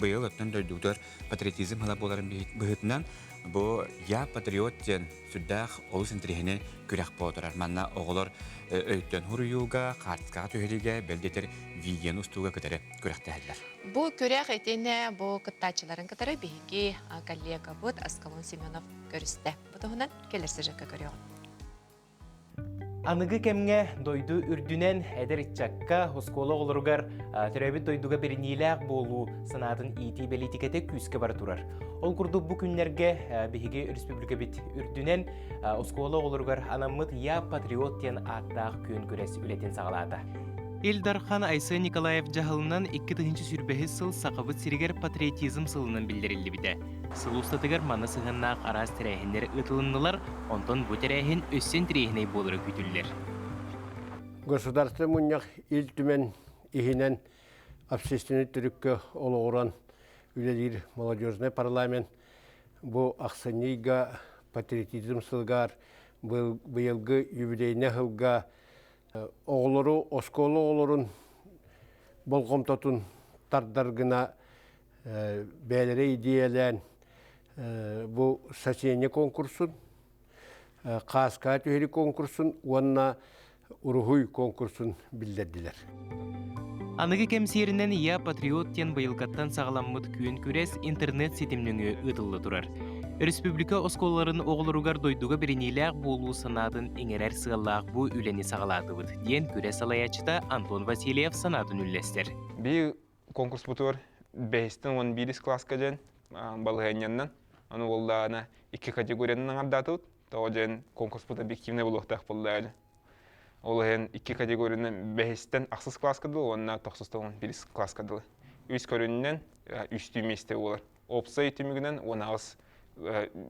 B: быйыл өттүн дойдутугар патриотизм ыла буоларын быһыытынан бу «Я патриот» диэн сүрдээх олус интэриэһинэй күрэх буола турар. Манна оҕолор өйтөн хуруйууга, хаартыскаҕа түһэриигэ, бэл диэтэр видеоны устууга кытары күрэхтэһэллэр.
A: Бу күрэх итинэ бу кыттааччыларын кытары биһиги коллегабыт Аскалон Семенов көрүстэ. Бу туһунан кэлэр сюжекка көрүөҕүн.
M: Аныгы кэмҥэ дойду үрдүнэн эдэр ыччакка, оскуола оҕолоругар төрөөбүт дойдуга бэриниилээх буолуу санаатын иитии бэлиитикэтэ күүскэ бара турар. Ол курдук бу күннэргэ биһиги республикабыт үрдүнэн оскуола оҕолоругар анаммыт «Я патриот» диэн ааттаах күөн күрэс үлэтин саҕалаата. Ил Дархан Айсен Николаев дьаһалынан 2025 сыл Сахабыт сиригэр патриотизм сылынан биллэриллибитэ. Сыл устатыгар манна сыһыаннаах араас тэрээһиннэр ыытылыннылар, онтон бу тэрээһин өссө интэриэһинэй буолара күүтүллэр.
C: Государственнай мунньах Ил Түмэн иһинэн общественнай төрүккэ олоҕуран үлэлиир молодежный парламент бу ахсынньы ыйга патриотизм сылыгар быйылгы юбилейнай сылга оҕолору оскуола оҕолорун болҕомтотун тардар гына бэйэлэрэ идиэйэлээн бу сочинение конкурсун, хааскаа түһэри конкурсун уонна уруһуй конкурсун биллэрдилэр.
M: Аныгы кэм сиэринэн «Я патриот» диэн быйылгаттан саҕаламмыт күөн күрэс интернет ситим нөҥүө ыытылла турар. Республика оскуолаларын оҕолоругар дойдуга бэриниилээх буолуу санаатын иҥэрэр сыаллаах бу үлэни саҕалаатыбыт, диэн күрэс салайааччыта Антон Васильев санаатын үллэстэр.
N: Биир конкурспутугар бэһистэн уон биирис кылааска диэн балаһыанньаннан, аны уоллаана икки категориянан аҥардаатыбыт. Тоҕо диэн конкурспут объективнай буолуохтаах буолла. Ол иһин икки категориянан бэһистэн ахсыс кылааска дылы уонна тохсустан уон биирис кылааска дылы. Үс көрүнүнэн үстүү миэстэ буолар. Уопсай түмүгүнэн 18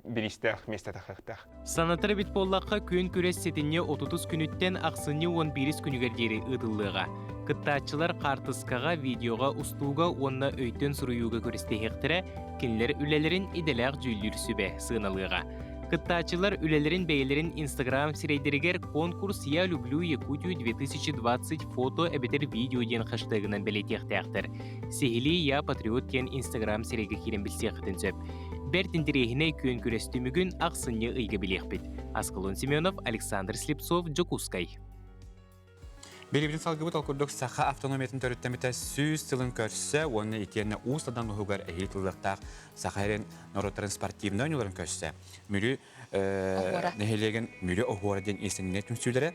N: бириистээх миэстэ тахыахтаах.
M: Санатар эбит буоллахха, күөн күрэс сэтинньи 30 күнүттэн ахсынньы 11 күнүгэр диэри ыытыллыаҕа. Кыттааччылар хаартыскаҕа, видеоҕа, устууга уонна өйтөн суруйууга күрэстэһиэхтэрэ, кинилэр үлэлэрин идэлээх дьүүллүүр сүбэ сыаналыаҕа. Кыттааччылар үлэлэрин бэйэлэрин Инстаграм сирэйдэригэр «Конкурс Я люблю Якутию 2020 фото эбэтэр видео» диэн хэштегынан бэлиэтиэхтээхтэр. Сиһилии Я патриот диэн Инстаграм сирэйгэ киирэн билсиэххитин сөп. Бэрт интэриэһинэй күөн күрэс түмүгүн ахсынньы ыйга билиэхпит. Аскалон Семенов, Александр Слепцов, Дьокуускай.
B: Билибитин салгыбыт ол курдук саха автономиятын төрүттэммитэ сүүс сылын көрсө уонна итиэннэ Уус Алдан уһугар эһиил тыллыахтаах саха эрин норуоттарын спортивнай оонньууларын көрсө Мүрү нэһилиэгин Мүрү оһуора диэн иистэнньэҥ түмсүүлэрэ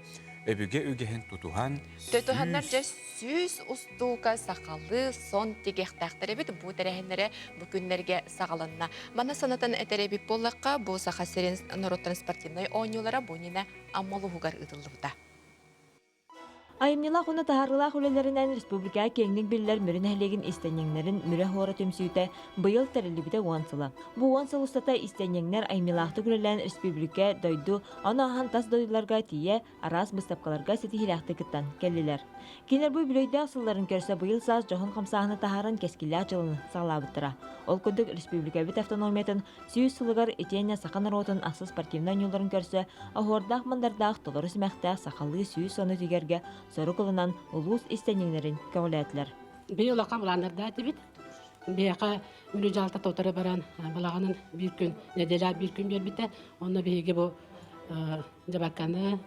B: өбүгэ үгэһин тутуһан
A: Тутуһаннар дьэ сүүс устуука сахалыы сон тигиэхтээхтэр эбит. Бу тэрээһиннэрэ бу күннэргэ саҕаланна. Манна санатан этэр эбит буоллахха, бу Саха сирин норуоттарын спортивнай оонньуулара бу иннинэ Амма улууһугар ыытыллыбыта.
O: Айымньылаах уонна таһаарыылаах үлэлэринэн республикаҕа киэҥник биллэр Мүрү нэһилиэгин истэнньэҥнэрин Мүрү оһуора түмсүүтэ быйыл тэриллибитэ уон сыла. Бу уон сыл устата истэнньэҥнэр айымньылаахтык үлэлээн республика, дойду, ону ааһан тас дойдуларга тиийэ араас быыстапкаларга ситиһиилээхтик кыттан кэллилэр. Кинилэр бу үбүлүөйдээх сылларын көрсө быйыл саас дьоһун хамсааһыны таһааран кэскиллээх дьылын саҕалаабыттара. Ол курдук республикабыт автономиятын сүүс сылыгар итиэннэ саха норуотун ахсыс спортивнай оонньууларын көрсө оһуордаах-мандардаах толору симэхтээх сахалыы сүүс ону тигэргэ сорук ылынан улуус истэнньэҥнэрин көҕүлээтилэр.
P: Бии улахан былааннардаах этибит. Биһиэхэ Мүрү дьаһалта тоторо баран балаҕанын биир күн, нэдиэлэ биир күн биэрбитэ. Онно биһиги бу дьабакканы,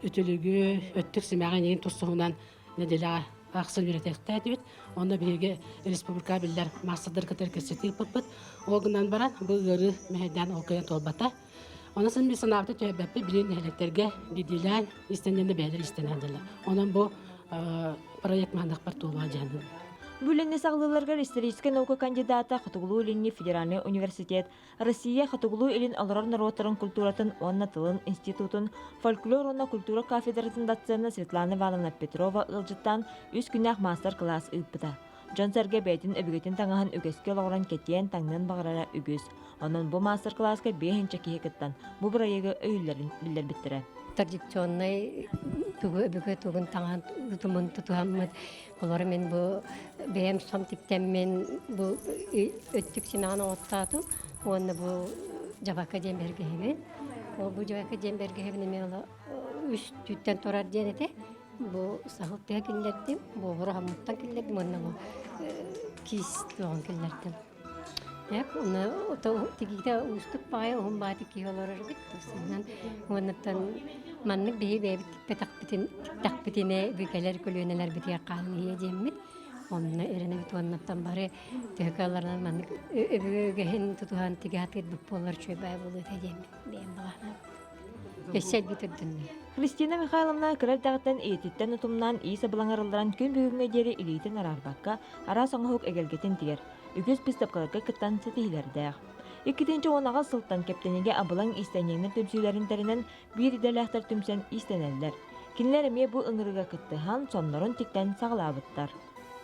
P: үтүлүгү, өттүк симэҕин иин тусуһунан нэдиэлэҕэ ахсын үөрэтиэхтээтибит. Онно биһиги республика биллэр маастардар кытары кэпсэтии ыыппыппыт. Ол гынан баран бу ыарыы мэһэйдээн ол кыайан туолбата. Онон сын мин санаабыта түһэрбэппит билигин нэһилиэктэргэ биирдиилээн истэнньэнэ бэйэлэр истэнэллэр. Онон бу проект маһандахпар туолуа дьаһанным.
O: Бу үлэни саҕалыылларыгар историческай наука кандидата Хотугулуу-Илиҥҥи федеральнай университет Россия Хотугулуу-Илин олорор норуоттарын культуратын уонна тылын институтун фольклор уонна культура кафедратын доцена Светлана Ивановна Петрова ыалдьыттаан үс күннээх маастар-кылаас ыыппыта. Дьон-сэргэ бэйэтин өбүгэтин таҥаһын үгэскэ олоҕуран кэтиэн, таҥныан баҕарара үгүс. Онон бу маастар-кылааска биэһинчэ киһи кыттан, бу бырайыагы өйүүллэрин биллэрбиттэрэ.
Q: Традиционнай тугу өбүгэ тугун таҥаһын утумун тутуһаммыт Олору мин бу бэйэм сон тиктэммин бу өттүк симэҕин оҥоттоотум уонна бу дьабака диэн бэргэһэбин. Ол бу дьабака диэн бэргэһэбин эмиэ үс түүттэн турар диэн этэ. Бу саһыл тыа киллэрдим, буобура хомуттан киллэрдим уонна бу киис туоҕун киллэрдим. Эп, уонна тигиитэ уустук баҕайы уһун баҕайы киһи олорор эбит. Тусунан уоннаттан маннык биһи бэйэбит тикпэтэхпитин тиктэхпитинэ бүкэлэр көлүөнэлэрбитигэр хаалан иһиэ диэммит. Онно эрэнэбит уоннаттан бары төһө кыалларынан маннык өбүгэ үгэһин тутуһан тигэ сатыырбыт буоллар үчүгэй баҕайы буолуо этэ диэммит бэйэм баҕаһынан. Өссө элбит үрдүннэ.
O: Христина Михайловна кыра эрдэҕиттэн ийэтиттэн утумнаан иис абылаҥар ылларан күн бүгүҥҥэ диэри илиитин араарбакка араас оҥоһук эгэлгэтин тигэр. Үгүс быыстапкаларга кыттан ситиһиилэрдээх. Иккитинчи уон аҕыс сылтан Кэптэнигэ абылаҥ иистэнньэҥнэр түмсүүлэрин тэринэн биир идэлээхтэр түмсэн иистэнэллэр. Кинилэр эмиэ бу ыҥырыыга кыттыһан, соннорун тиктэн саҕалаабыттар.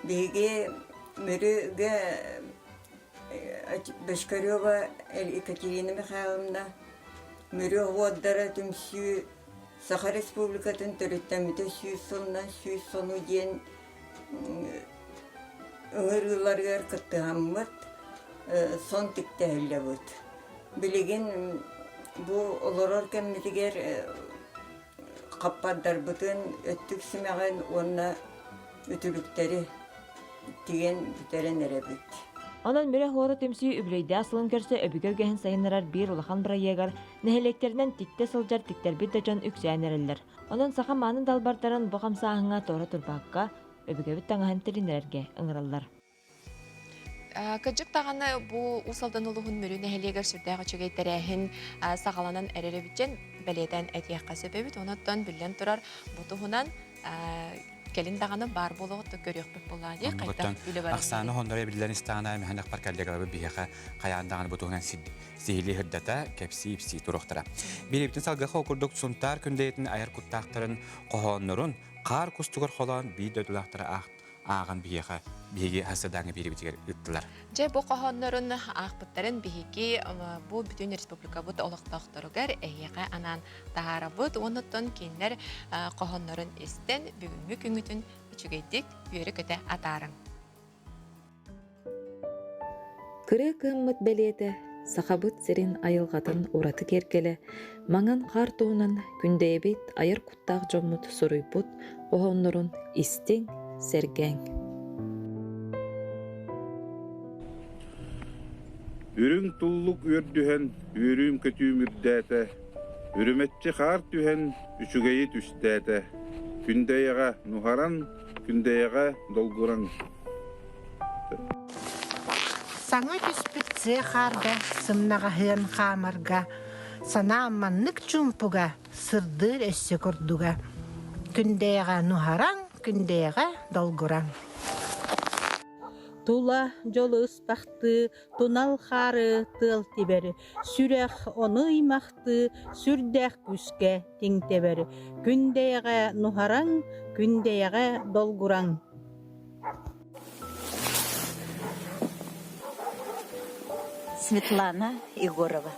R: Биһиги Мүрүгэ Бочкарева Екатерина Михайловна Мүрү оһуордара түмсүү Саха Республикатын төрүттэммитэ сүүс сылынан сүүс сону диэн ыҥырыыларыгар кыттыһаммыт сон тиктэһиллэбит. Билигин бу олорор кэммитигэр хаппардарбытын, өттүк симэҕин уонна үтүлүктэри тигэн бүтэрэн эрэбит.
O: Онон Мүрэ оһуора түмсүү үбүлүөйдээх сылын көрсө өбүгэ үгэһин сайыннарар биир улахан бырайыагар нэһилиэктэринэн тиктэ сылдьар тиктэрбит да дьон үксээн эрэллэр. Онон саха мааны далбардарын бу хамсааһыҥҥа туора турбакка, өбүгэбит таҥаһын тилиннэрэргэ ыҥыраллар.
A: Кырдьык даҕаны бу Уус Алдан улууһун Мүрү нэһилиэгэр сүрдээх үчүгэй тэрээһин саҕаланан эрэр эбит диэн бэлиэтээн этиэххэ сөп эбит. Онон биллэн турар бу туһунан кэлин даҕаны баар буолуоҕут көрүөхпүт буоллаа дии хайдах үлэ барар.
B: Ахсааны хонноро эбиллэн истэҕинэ мэһэнэхпэр коллегаларбыт биһиэхэ хайаан даҕаны бу туһунан сиһилии сырдата, кэпсии-ипсии туруохтара. Биэриибитин салгыха ол курдук Сунтаар Күндэйэтин айар куттаахтарын хоһооннорун хаар кустугар холоон биир дойдулаахтара ааҕан биһиэхэ биһиги хасыдааҥҥа биэриибитигэр ыыттылар.
A: Дьэ бу хоһооннорун аахпыттарын биһиги бу бүтүн республикабыт олохтоохторугар эһиэхэ анаан таһаарабыт. Оннуттан кинилэр хоһооннорун истэн бүгүҥҥү күҥҥүтүн үчүгэйдик үөрэ-көтө атаарыҥ.
S: Кырыа кыаммыт бэлиэтэ Сахабыт сирин айылҕатын ураты киэргэлэ маҥан хаар туһунан Күндэйэбит айар куттаах дьоммут суруйбут хоһооннорун истиҥ, сэргээҥ.
T: Үрүҥ туллук үөрдүһэн, үөрүүм-көтүүм үрдээтэ, үрүмэччи хаар түһэн, үчүгэйи түстээтэ. Күндэйэҕэ нуһаран, Күндэйэҕэ долгураҥ.
U: Саҥа түспүт сыа хаарга сымнаҕаһыан хаамарга, санаам маннык чуумпуга сырдыыр өссө курдуга. Күндэйэҕэ нуһараҥ, күндэйэҕэ долгураҥ.
I: Тула дьолу ыспахтыы, тунал хаары тыал тибэр, сүрэх ону ыймахтыы, сүрдээх күүскэ тиҥтэбэр. Күндэйэҕэ нуһараҥ, күндэйэҕэ долгураҥ.
V: Светлана Егорова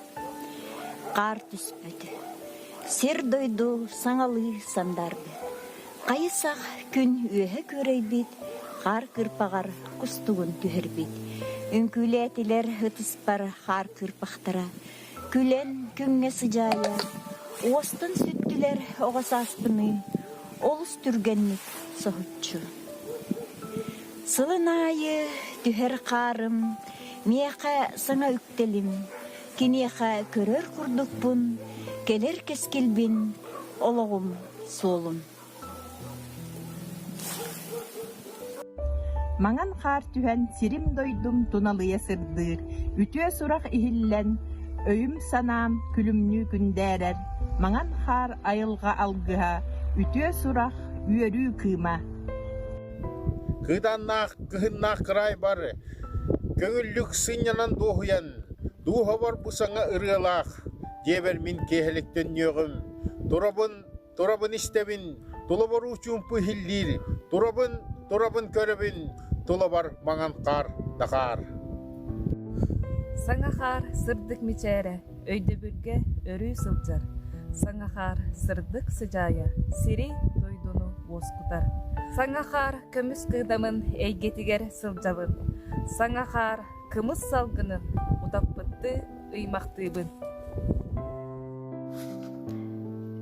V: Хаар түспүт. Сир-дойду саҥалыы сандаарбыт. Хайысах күн үөһэ күөрэйбит, хаар кырпаҕар кустугун түһэрбит. Үҥкүүлээтилэр ытыспар хаар кырпахтара. Күлэн күҥҥэ сыдьаайа, уостан сүттүлэр оҕо сааспыныын, олус түргэнник соһуччу. Сылын аайы түһэр хаарым, миэхэ саҥа үктэлим, киниэхэ көрөр курдукпун, кэлэр кэскилбин, олоҕум суолун.
W: Маҥан хаар түһэн сирим-дойдум туналыйа сырдыыр, үтүө сурах иһиллэн, өйүм-санаам күлүмнүү күндээрэр, маҥан хаар айылҕа алгыһа, үтүө сурах, үөрүү кыыма.
X: Кыыдааннаах кыһыннаах кыраайбар көҥүллүк сынньанан дуоһуйан, дууһабар бу саҥа ырыалаах, дьиэбэр мин киэһэлик төннүөҕүм, турабын Турабын истэбин, тулабар уу чуумпу иһиллиир, турабын, турабын көрөбүн, тулабар маҥан хаар да хаар.
Y: Саҥа хаар сырдык мичээрэ, өйдөбүлгэ өрүү сылдьар. Саҥа хаар сырдык сыдьаайа, сири, дойдуну уоскутар. Саҥа хаар көмүс кыыдамын эйгэтигэр сылдьабын. Саҥа хаар кымыс салгынын утаппыттыы ыймахтыыбын.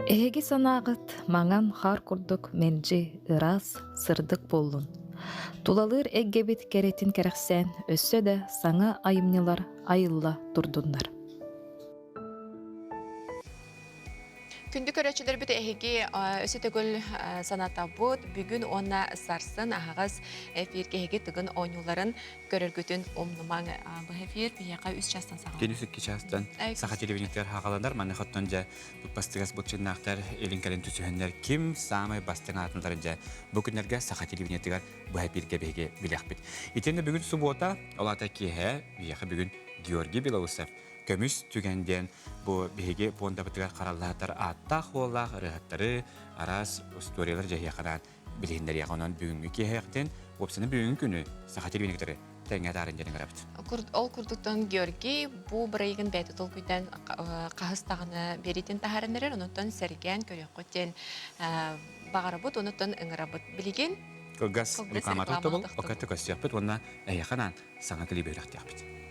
S: Эһиги санааҕыт маҥан хаар курдук мэлдьи ыраас, сырдык буоллун. Тулалыыр эйгэбит кэрэтин кэрэхсээн өссө да саҥа айымньылар айылла турдуннар.
A: Күндү көрөөччүлэрбит эһиги өссө төгүл санатабыт. Бүгүн уонна сарсын аһаҕас эфиргэ эһиги тыгын оонньууларын көрөргүтүн умнумаҥ. Бу эфир биһиэхэ үс чаастан саҕаланар.
B: Күнүс икки чаастан Саха телевидениетыгар хааланар. Манна хоттон дьэ бастыгас былчыннаахтар илин-кэлин түсүһэннэр ким саамай бастыҥ аатынтарын дьэ бу күннэргэ Саха телевидениетыгар быһа эфиргэ биһиги билиэхпит. Итиэннэ бүгүн субуота, ол аата киэһэ биһиэхэ бүгүн Георгий Белоусов Көмүс түгэн диэн бу биһиги пуондабытыгар хараллаһатар ааттаах-уоллаах ырыаһыттары араас устуоруйалар дьэһиэхэ билиһиннэриэҕэ. Онон бүгүҥҥү киэһэхтин, уопсайынан бүгүҥҥү күнү Саха телевидениетын кытары тэҥҥэ атаарын диэн ыҥырабыт.
A: Ол курдуктан Георгий бу бырайыгын бэйэтэ толкуйдаан хаһыс даҕаны биэриитин таһааран эрэр, онуттан сэргээн көрүөххүт диэн баҕарабыт, онуттан ыҥырабыт. Билигин
B: кылгас реклама тохтобул, окатты көстүөхпүт уонна эһиэхэ анаан саҥа клип үөрэхтиэхпит.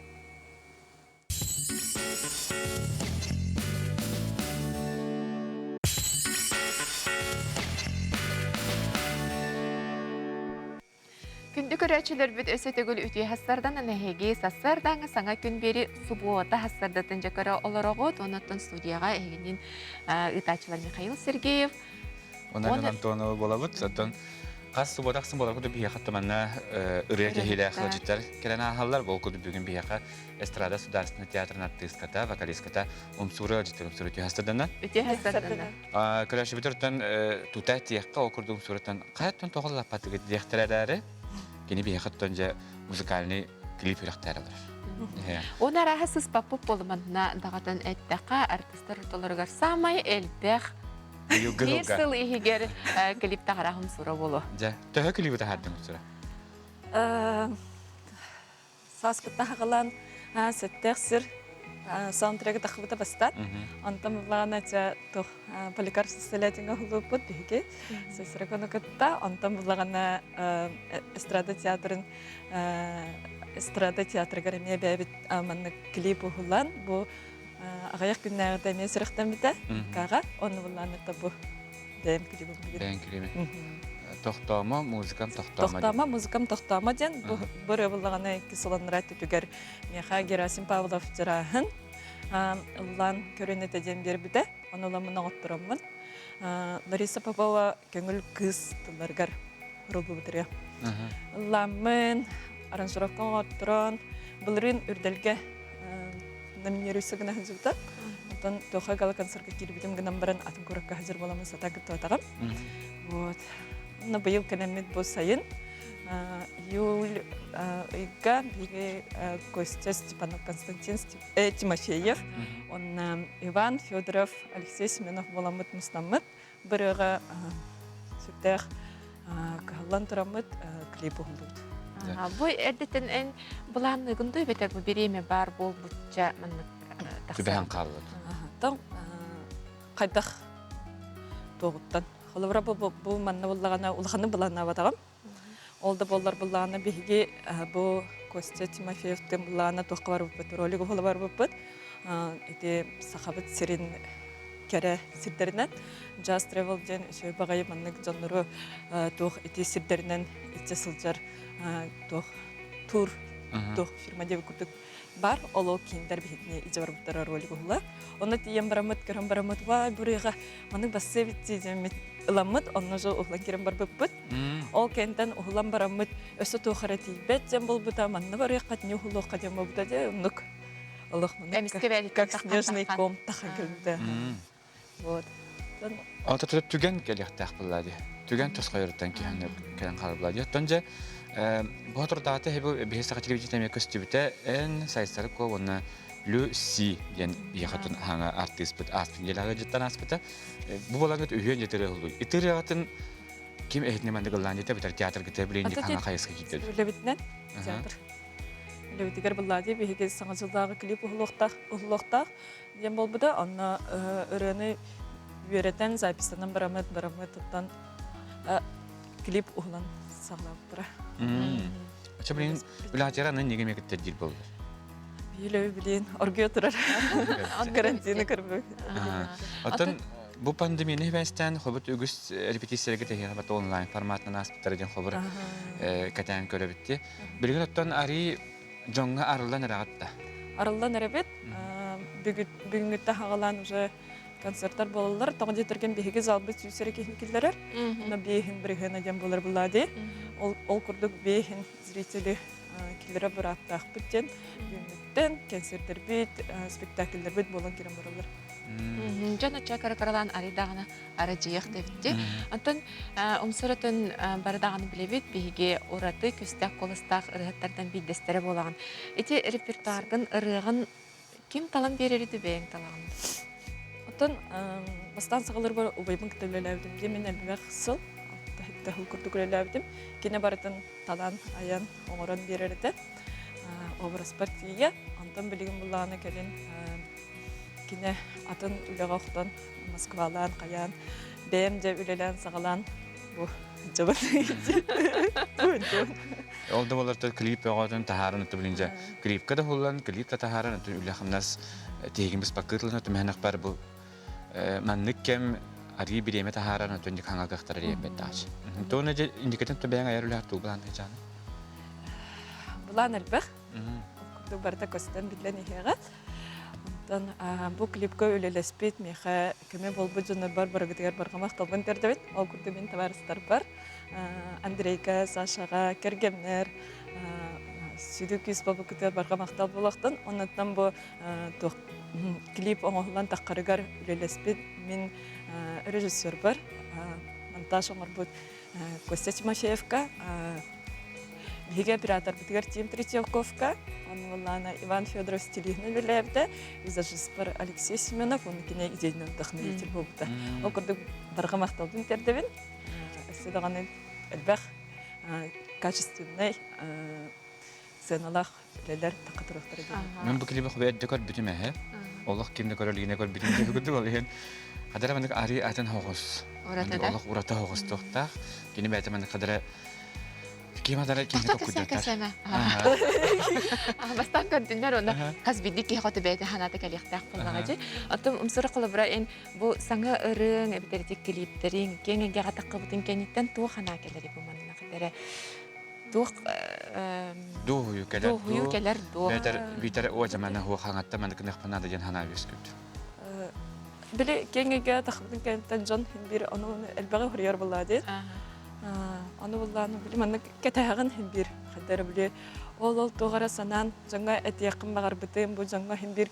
A: Күндү көрөөччүлэрбит өссө төгүл үтүө хассардан эһиги сарсыардааҥы саҥа күн биэри субуота хассардатын дьэ көрө олороҕут. Онуттан студияҕа эһигинин ыытааччылар Михаил Сергеев.
B: Онон Антонова буолабыт. Оттон. Хас суббота ахсын болар курдук биһиэхэ манна ырыа кэһиилээх ыалдьыттар кэлэн ааһаллар. Ол курдук бүгүн биһиэхэ эстрада государственный театрын артыыската, вокалистката Умсуура ыалдьыттар Умсуура үтүө хастардана.
A: Үтүө хастардана.
B: Көрөөччүбүтүртэн тута тиэххэ ол курдук Умсуураттан хайаттан тоҕоллаппатыгыт диэхтэрэ эрээри кини биһиэхэ оттон дьэ музыкальный клип үрэхтээр олорор.
A: Оны арааһа сыспаппыт болуманна даҕатан эттэххэ артыстар ортолоругар самай элбэх Биир сыл иһигэр клип таһараһым сура болу.
B: Дьэ, төһө клиби таһаардың сура?
D: Сааскытта хаҕалаан сэттээх сир саундтреги тахыбыта бастаат. Онтон буллаҕына ча тух Поликарп Сесилетиҥа уһулууппут биһиги Сесрекону кытта. Онтон буллаҕына эстрада театрын эстрада театрыгар эмиэ бэйэбит маннык клип уһулан бу аҕыйах күннээҕитэ эмиэ сүрэхтэммитэ КАҕа онну буллааннарта бу бэйэм клибым
B: бэйэм клиби тохтоомо музыкам тохтоомо
D: тохтоомо музыкам тохтоомо диэн бу ырыа буллаҕына икки сыланнара түтүгэр миэхэ Герасим Павлов дьарааһын ыллаан көрүн этэ диэн биэрбитэ ону ыламмын оҥоттороммун Лариса Попова көҥүл кыыс тылларыгар уруллубут ырыа ыллааммын аранжировка оҥотторон былырыын үрдэлгэ номинируйса гына сылдьыбыта. Онтон Тоха гала-концертка киирбитим гынан баран атын куракка сылдьар буоламмын сатаан кыттыбатаҕым. Вот. Но быйыл кэлэммит бу сайын июль ыйга биһиги Костя Степанов Константин Тимофеев, онна Иван Федоров, Алексей Семенов буоламмыт мустаммыт бырыаҕа сүрдээх кыһаллан тураммыт клип уһуллубут.
A: Бу эрдэтин эн былаанныгын да эбэтэр бу бириэмэ баар буолбучча маннык
B: Түбэһэн хааллыт.
D: Тон хайдах туоҕуттан. Холобура бу, бу манна буллаҕына улаханнык былааннаабатаҕым. Ол да буоллар буллаҕына биһиги бу Костя Тимофеевтыын буллаҕына туохха барбыппыт, ролик уһула барбыппыт. Ити Сахабыт сирин кэрэ сирдэринэн Jazz Travel диэн үчүгэй баҕайы маннык дьоннору туох ити сирдэринэн иччэ сылдьар туох тур туох фирма диэбит курдук бар ол ол кииннэр биһигини ичэ барбыттара ролик уһула. Онно тиийэн бараммыт, көрөн бараммыт, вай бурыга маннык бассыа эбит диэммит ыламмыт, онно же уһулан киирэн барбыппыт. Ол кэнтэн уһулан бараммыт, өссө туох эрэ тиийбэт диэн буолбута, манна барыахха, итини уһулуохха диэн буолбута дии, оннук олох маннык как снежный ком тахан кэлбитэ. Вот.
B: Ата түгэн кэлиэхтээх буолла дии. Түгэн тосхойоруттан киһини кэлэн хаалбыла дии. Оттон дьэ бу турдаата биһи саха телевидениетэ эмиэ көстүбүтэ эн сайсары ко уонна Лю Си диэн биһиэхэтин хаҥа артыыспыт ааспыт нэдиэлэҕэ дьыттан ааспыта. Бу буолаҥыт үһүөн дьэ тырыһыллуй. Итырыаҕатын ким эһитинэ маннык ыллаан диэтэ битэр театргыта билин хаҥа хайыска киирдэ.
D: Үлэбитинэн театр. Үлэбитигэр быллади биһиги саҥа дьыллааҕы клип уһулуохтаах уһулуохтаах диэн буолбута. Онно ырыаны үөрэтэн, запистанан бараммыт, бараммыт оттон клип уһулан саҕалаабыттара.
B: Ача билин үлэҕитигэр аны неге мекиттер диир буоллар?
D: Билэби билин оргуйа турар. Карантины көрбүт.
B: Оттон бу пандемияны хибэстээн хобут үгүс репетицияларга тэһиэхэ бата онлайн форматынан ааспыттара диэн хобур кэтээн көрөбүтти. Билигин оттон арий дьоҥҥо арыллан эрэҕит да?
D: Арыллан эрэбит. Бүгүҥҥүттэн хаҕалаан уже концерттар буолаллар. Тоҕо диэтэргин биһиги залбыт сүүс эрэ киһини киллэрэр. Онно биэһин бырыһыана диэн буолар буллаа дии. Ол, ол курдук биэһин зрители киллэрэ бырааптаахпыт диэн бүгүҥҥүттэн концерттэрбит, спектакльлэрбит буолан киирэн бараллар.
A: Дьон оччо кыра-кыралаан арыйдаҕына арадьыйах дэбитти. Онтон умсуратын бары даҕаны билэбит, биһиги ураты күстээх куоластаах ырыаһыттартан биирдэстэрэ буолаҕын. Ити репертуаргын, ырыаҕын ким талан биэрэрий бэйэҥ талаҕын?
D: Оттон бастаан саҕаларбар убайбын кытта үлэлээбитим дии мин элбэх сыл сыл курдук үлэлээбитим. Кини барытын талан, айан, оҥорон биэрэр этэ. Образпар тиийэ. Онтон билигин буллаҕына кэлин Кини атын үлэҕэ охтон Москвалаан, хайаан, бэйэм дьэ үлэлээн саҕалаан бу дьабын
B: Ол да буолар клип өҕөтүн таһааран өттө билин дьэ клипка да уһуллан, клип да таһааран өттүн үлэ-хамнас тиһигин быспаккытылын өттүмэһэнэх бар бу маннык кэм арыы бириэмэ таһааран өттүн хаҥа кыахтара диэбэт даҕач. Туона дьэ индикатын төбөҥ айар үлэһэр туу былаан тыачааны.
D: Былаан элбэх. Курдук барыта көстөн биллэн иһиэҕэ. Оттон бу клипка үлэлэспит миэхэ көмө буолбут дьоннорбор барыгытыгар барҕа махталбын тиэрдэбин. Ол курдук мин табаарыстарбар Андрейга, Сашаҕа, кэргэмнэр сүдү күүс буолбуккутугар барҕа махтал буолуохтун. Оннуттан бу туох клип оҥоһуллан таххарыгар үлэлэспит мин режиссербар монтаж оҥорбут Костя Тимофеевка, биһиги операторбытыгар Тим Третьяковка, онно Иван Федоров стилиһинэн үлэлээбитэ, визажистпар Алексей Семенов, уонна кини идейный вдохновитель буолбута. Ол курдук барҕа махталбын тиэрдэбин. Өссө даҕаны элбэх качественнай сыаналаах үлэлэр тахха туруохтара диэн.
B: Мен бу клиби хобу эрдэ көрбүтүм эһэ. Олох кимде көрөр илигинэ көрбүтүм диэки курдук ол иһин хадара маннык арыы атын хоҕус. Олох урата хоҕус туохтаах. Кини бэйэтэ маннык хадара ким хадара ким токкуйдатар.
A: Бастаан көрдүннэр онно хас биирдии киһи хоту бэйэтэ ханаата кэлиэхтээх буоллаҕа дии. Оттон умсура холобура эн бу саҥа ырыаҥ эбэтэр ити клиптэриҥ киэҥ эйгэҕэ таххыбытын кэнниттэн туох санаа кэлэрий бу манна эрэ туох
B: Дуоһуйу кэлэр
A: дуоһуйуу кэлэр дуо?
B: Бээтэр биитэр уодьамана хуохаҥатта маннык гыныахпын диэн санаа үөскүүт.
D: Били киэҥ эйгэ тахыбытын кэнниттэн дьон хин биир ону элбэҕи хоруйар буоллаа диир. Ону буллааны били маннык кэтэһэҕин хин биир хайдары били ол ол туох эрэ санаан дьоҥҥо этиэххин баҕарбытым бу дьоҥҥо хин биир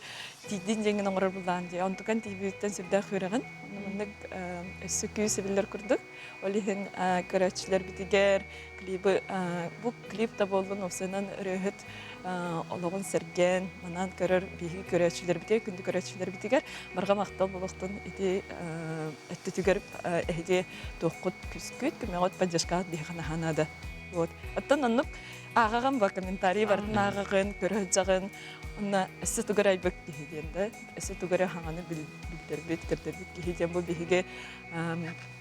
D: тиийдин диэҥҥин оҥорор буллаан дии. Онтукан тиийбититтэн сүрдээх үөрэҕин. Онно маннык өссө күүс эбиллэр курдук. Ол иһин көрөөччүлэрбитигэр клибы бу клип да буоллун уопсайынан ырыаһыт олоҕун сэргээн манан көрөр биһиги көрөөччүлэрбитигэр күндү көрөөччүлэрбитигэр барҕа махтал буолуохтун ити өттүтүгэр эһиги туоххут күскүт көмөҕүт поддержкаҕыт биһиэхэ наһаа наада вот оттон оннук ааҕаҕын ба комментарий барытын ааҕаҕын көрө сылдьаҕын онно өссө тугу эрэ айбыт киһи диэн да өссө тугу эрэ хаҥаны билдэрбит көрдөрбүт киһи диэн бу биһиги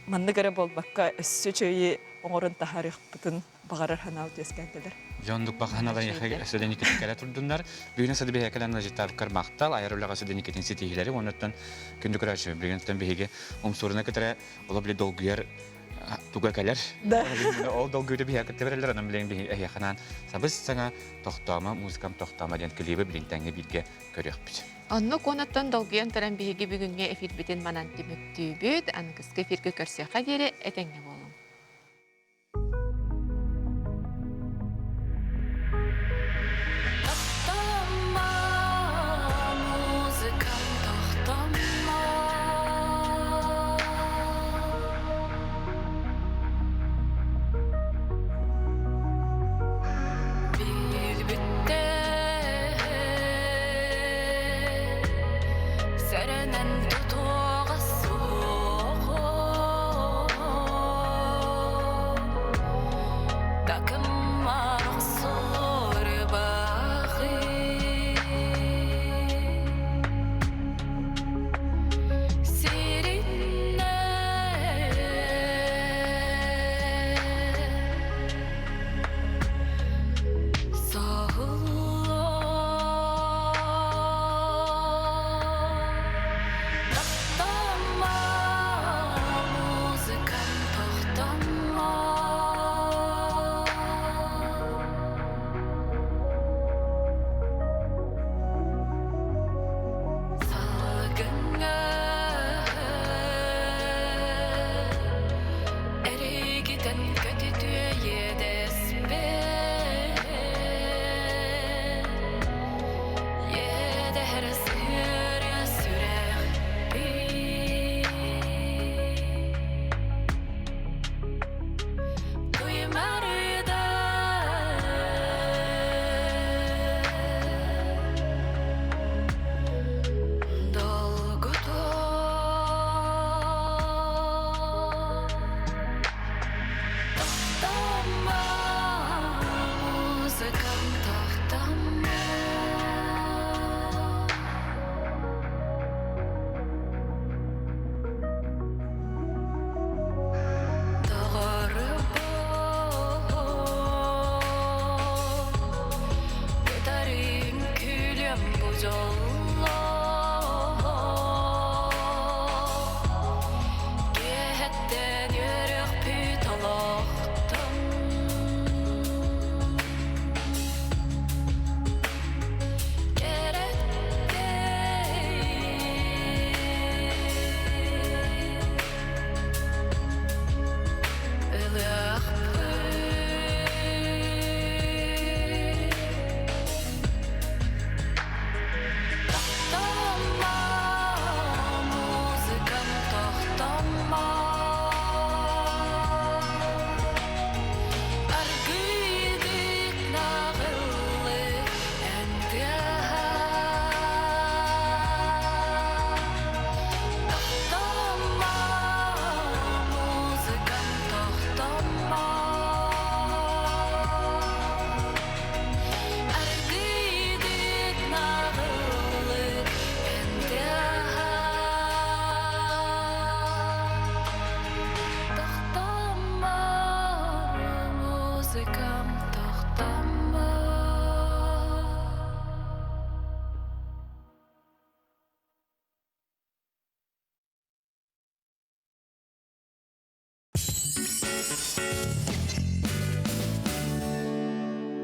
D: маннык эрэ буолбакка өссө үчүгэйи оҥорон таһаарыахпытын баҕарар санаабыт үөскээн кэлэр.
B: Дьон баҕаналар сүдэникитин кэлэ турдуннар. Бүгүн садыбиһэ кэлэн ыалдьыттаабыккар махтал, айар үлэҕэ сүдэникитин ситиһиилэри уоннаттан күндү көрөөччү. Билигин биһиги умсуурuna кытары оло били долгуйар туга кэлэр. Ол долгуйда биһиэхэ кытта береллер, онон билигин биһиги эһиэхэ сабыс саҥа тохтоомо, музыкам тохтоомо диэн клибы билин тэҥҥэ бииргэ көрүөхпүт.
A: Оннук уонаттан долгуйан туран биһиги бүгүҥҥү эфирбитин манан түмүктүүбүт. Аныгыскы эфиргэ көрсүөххэ диэри этэҥҥэ буолуҥ.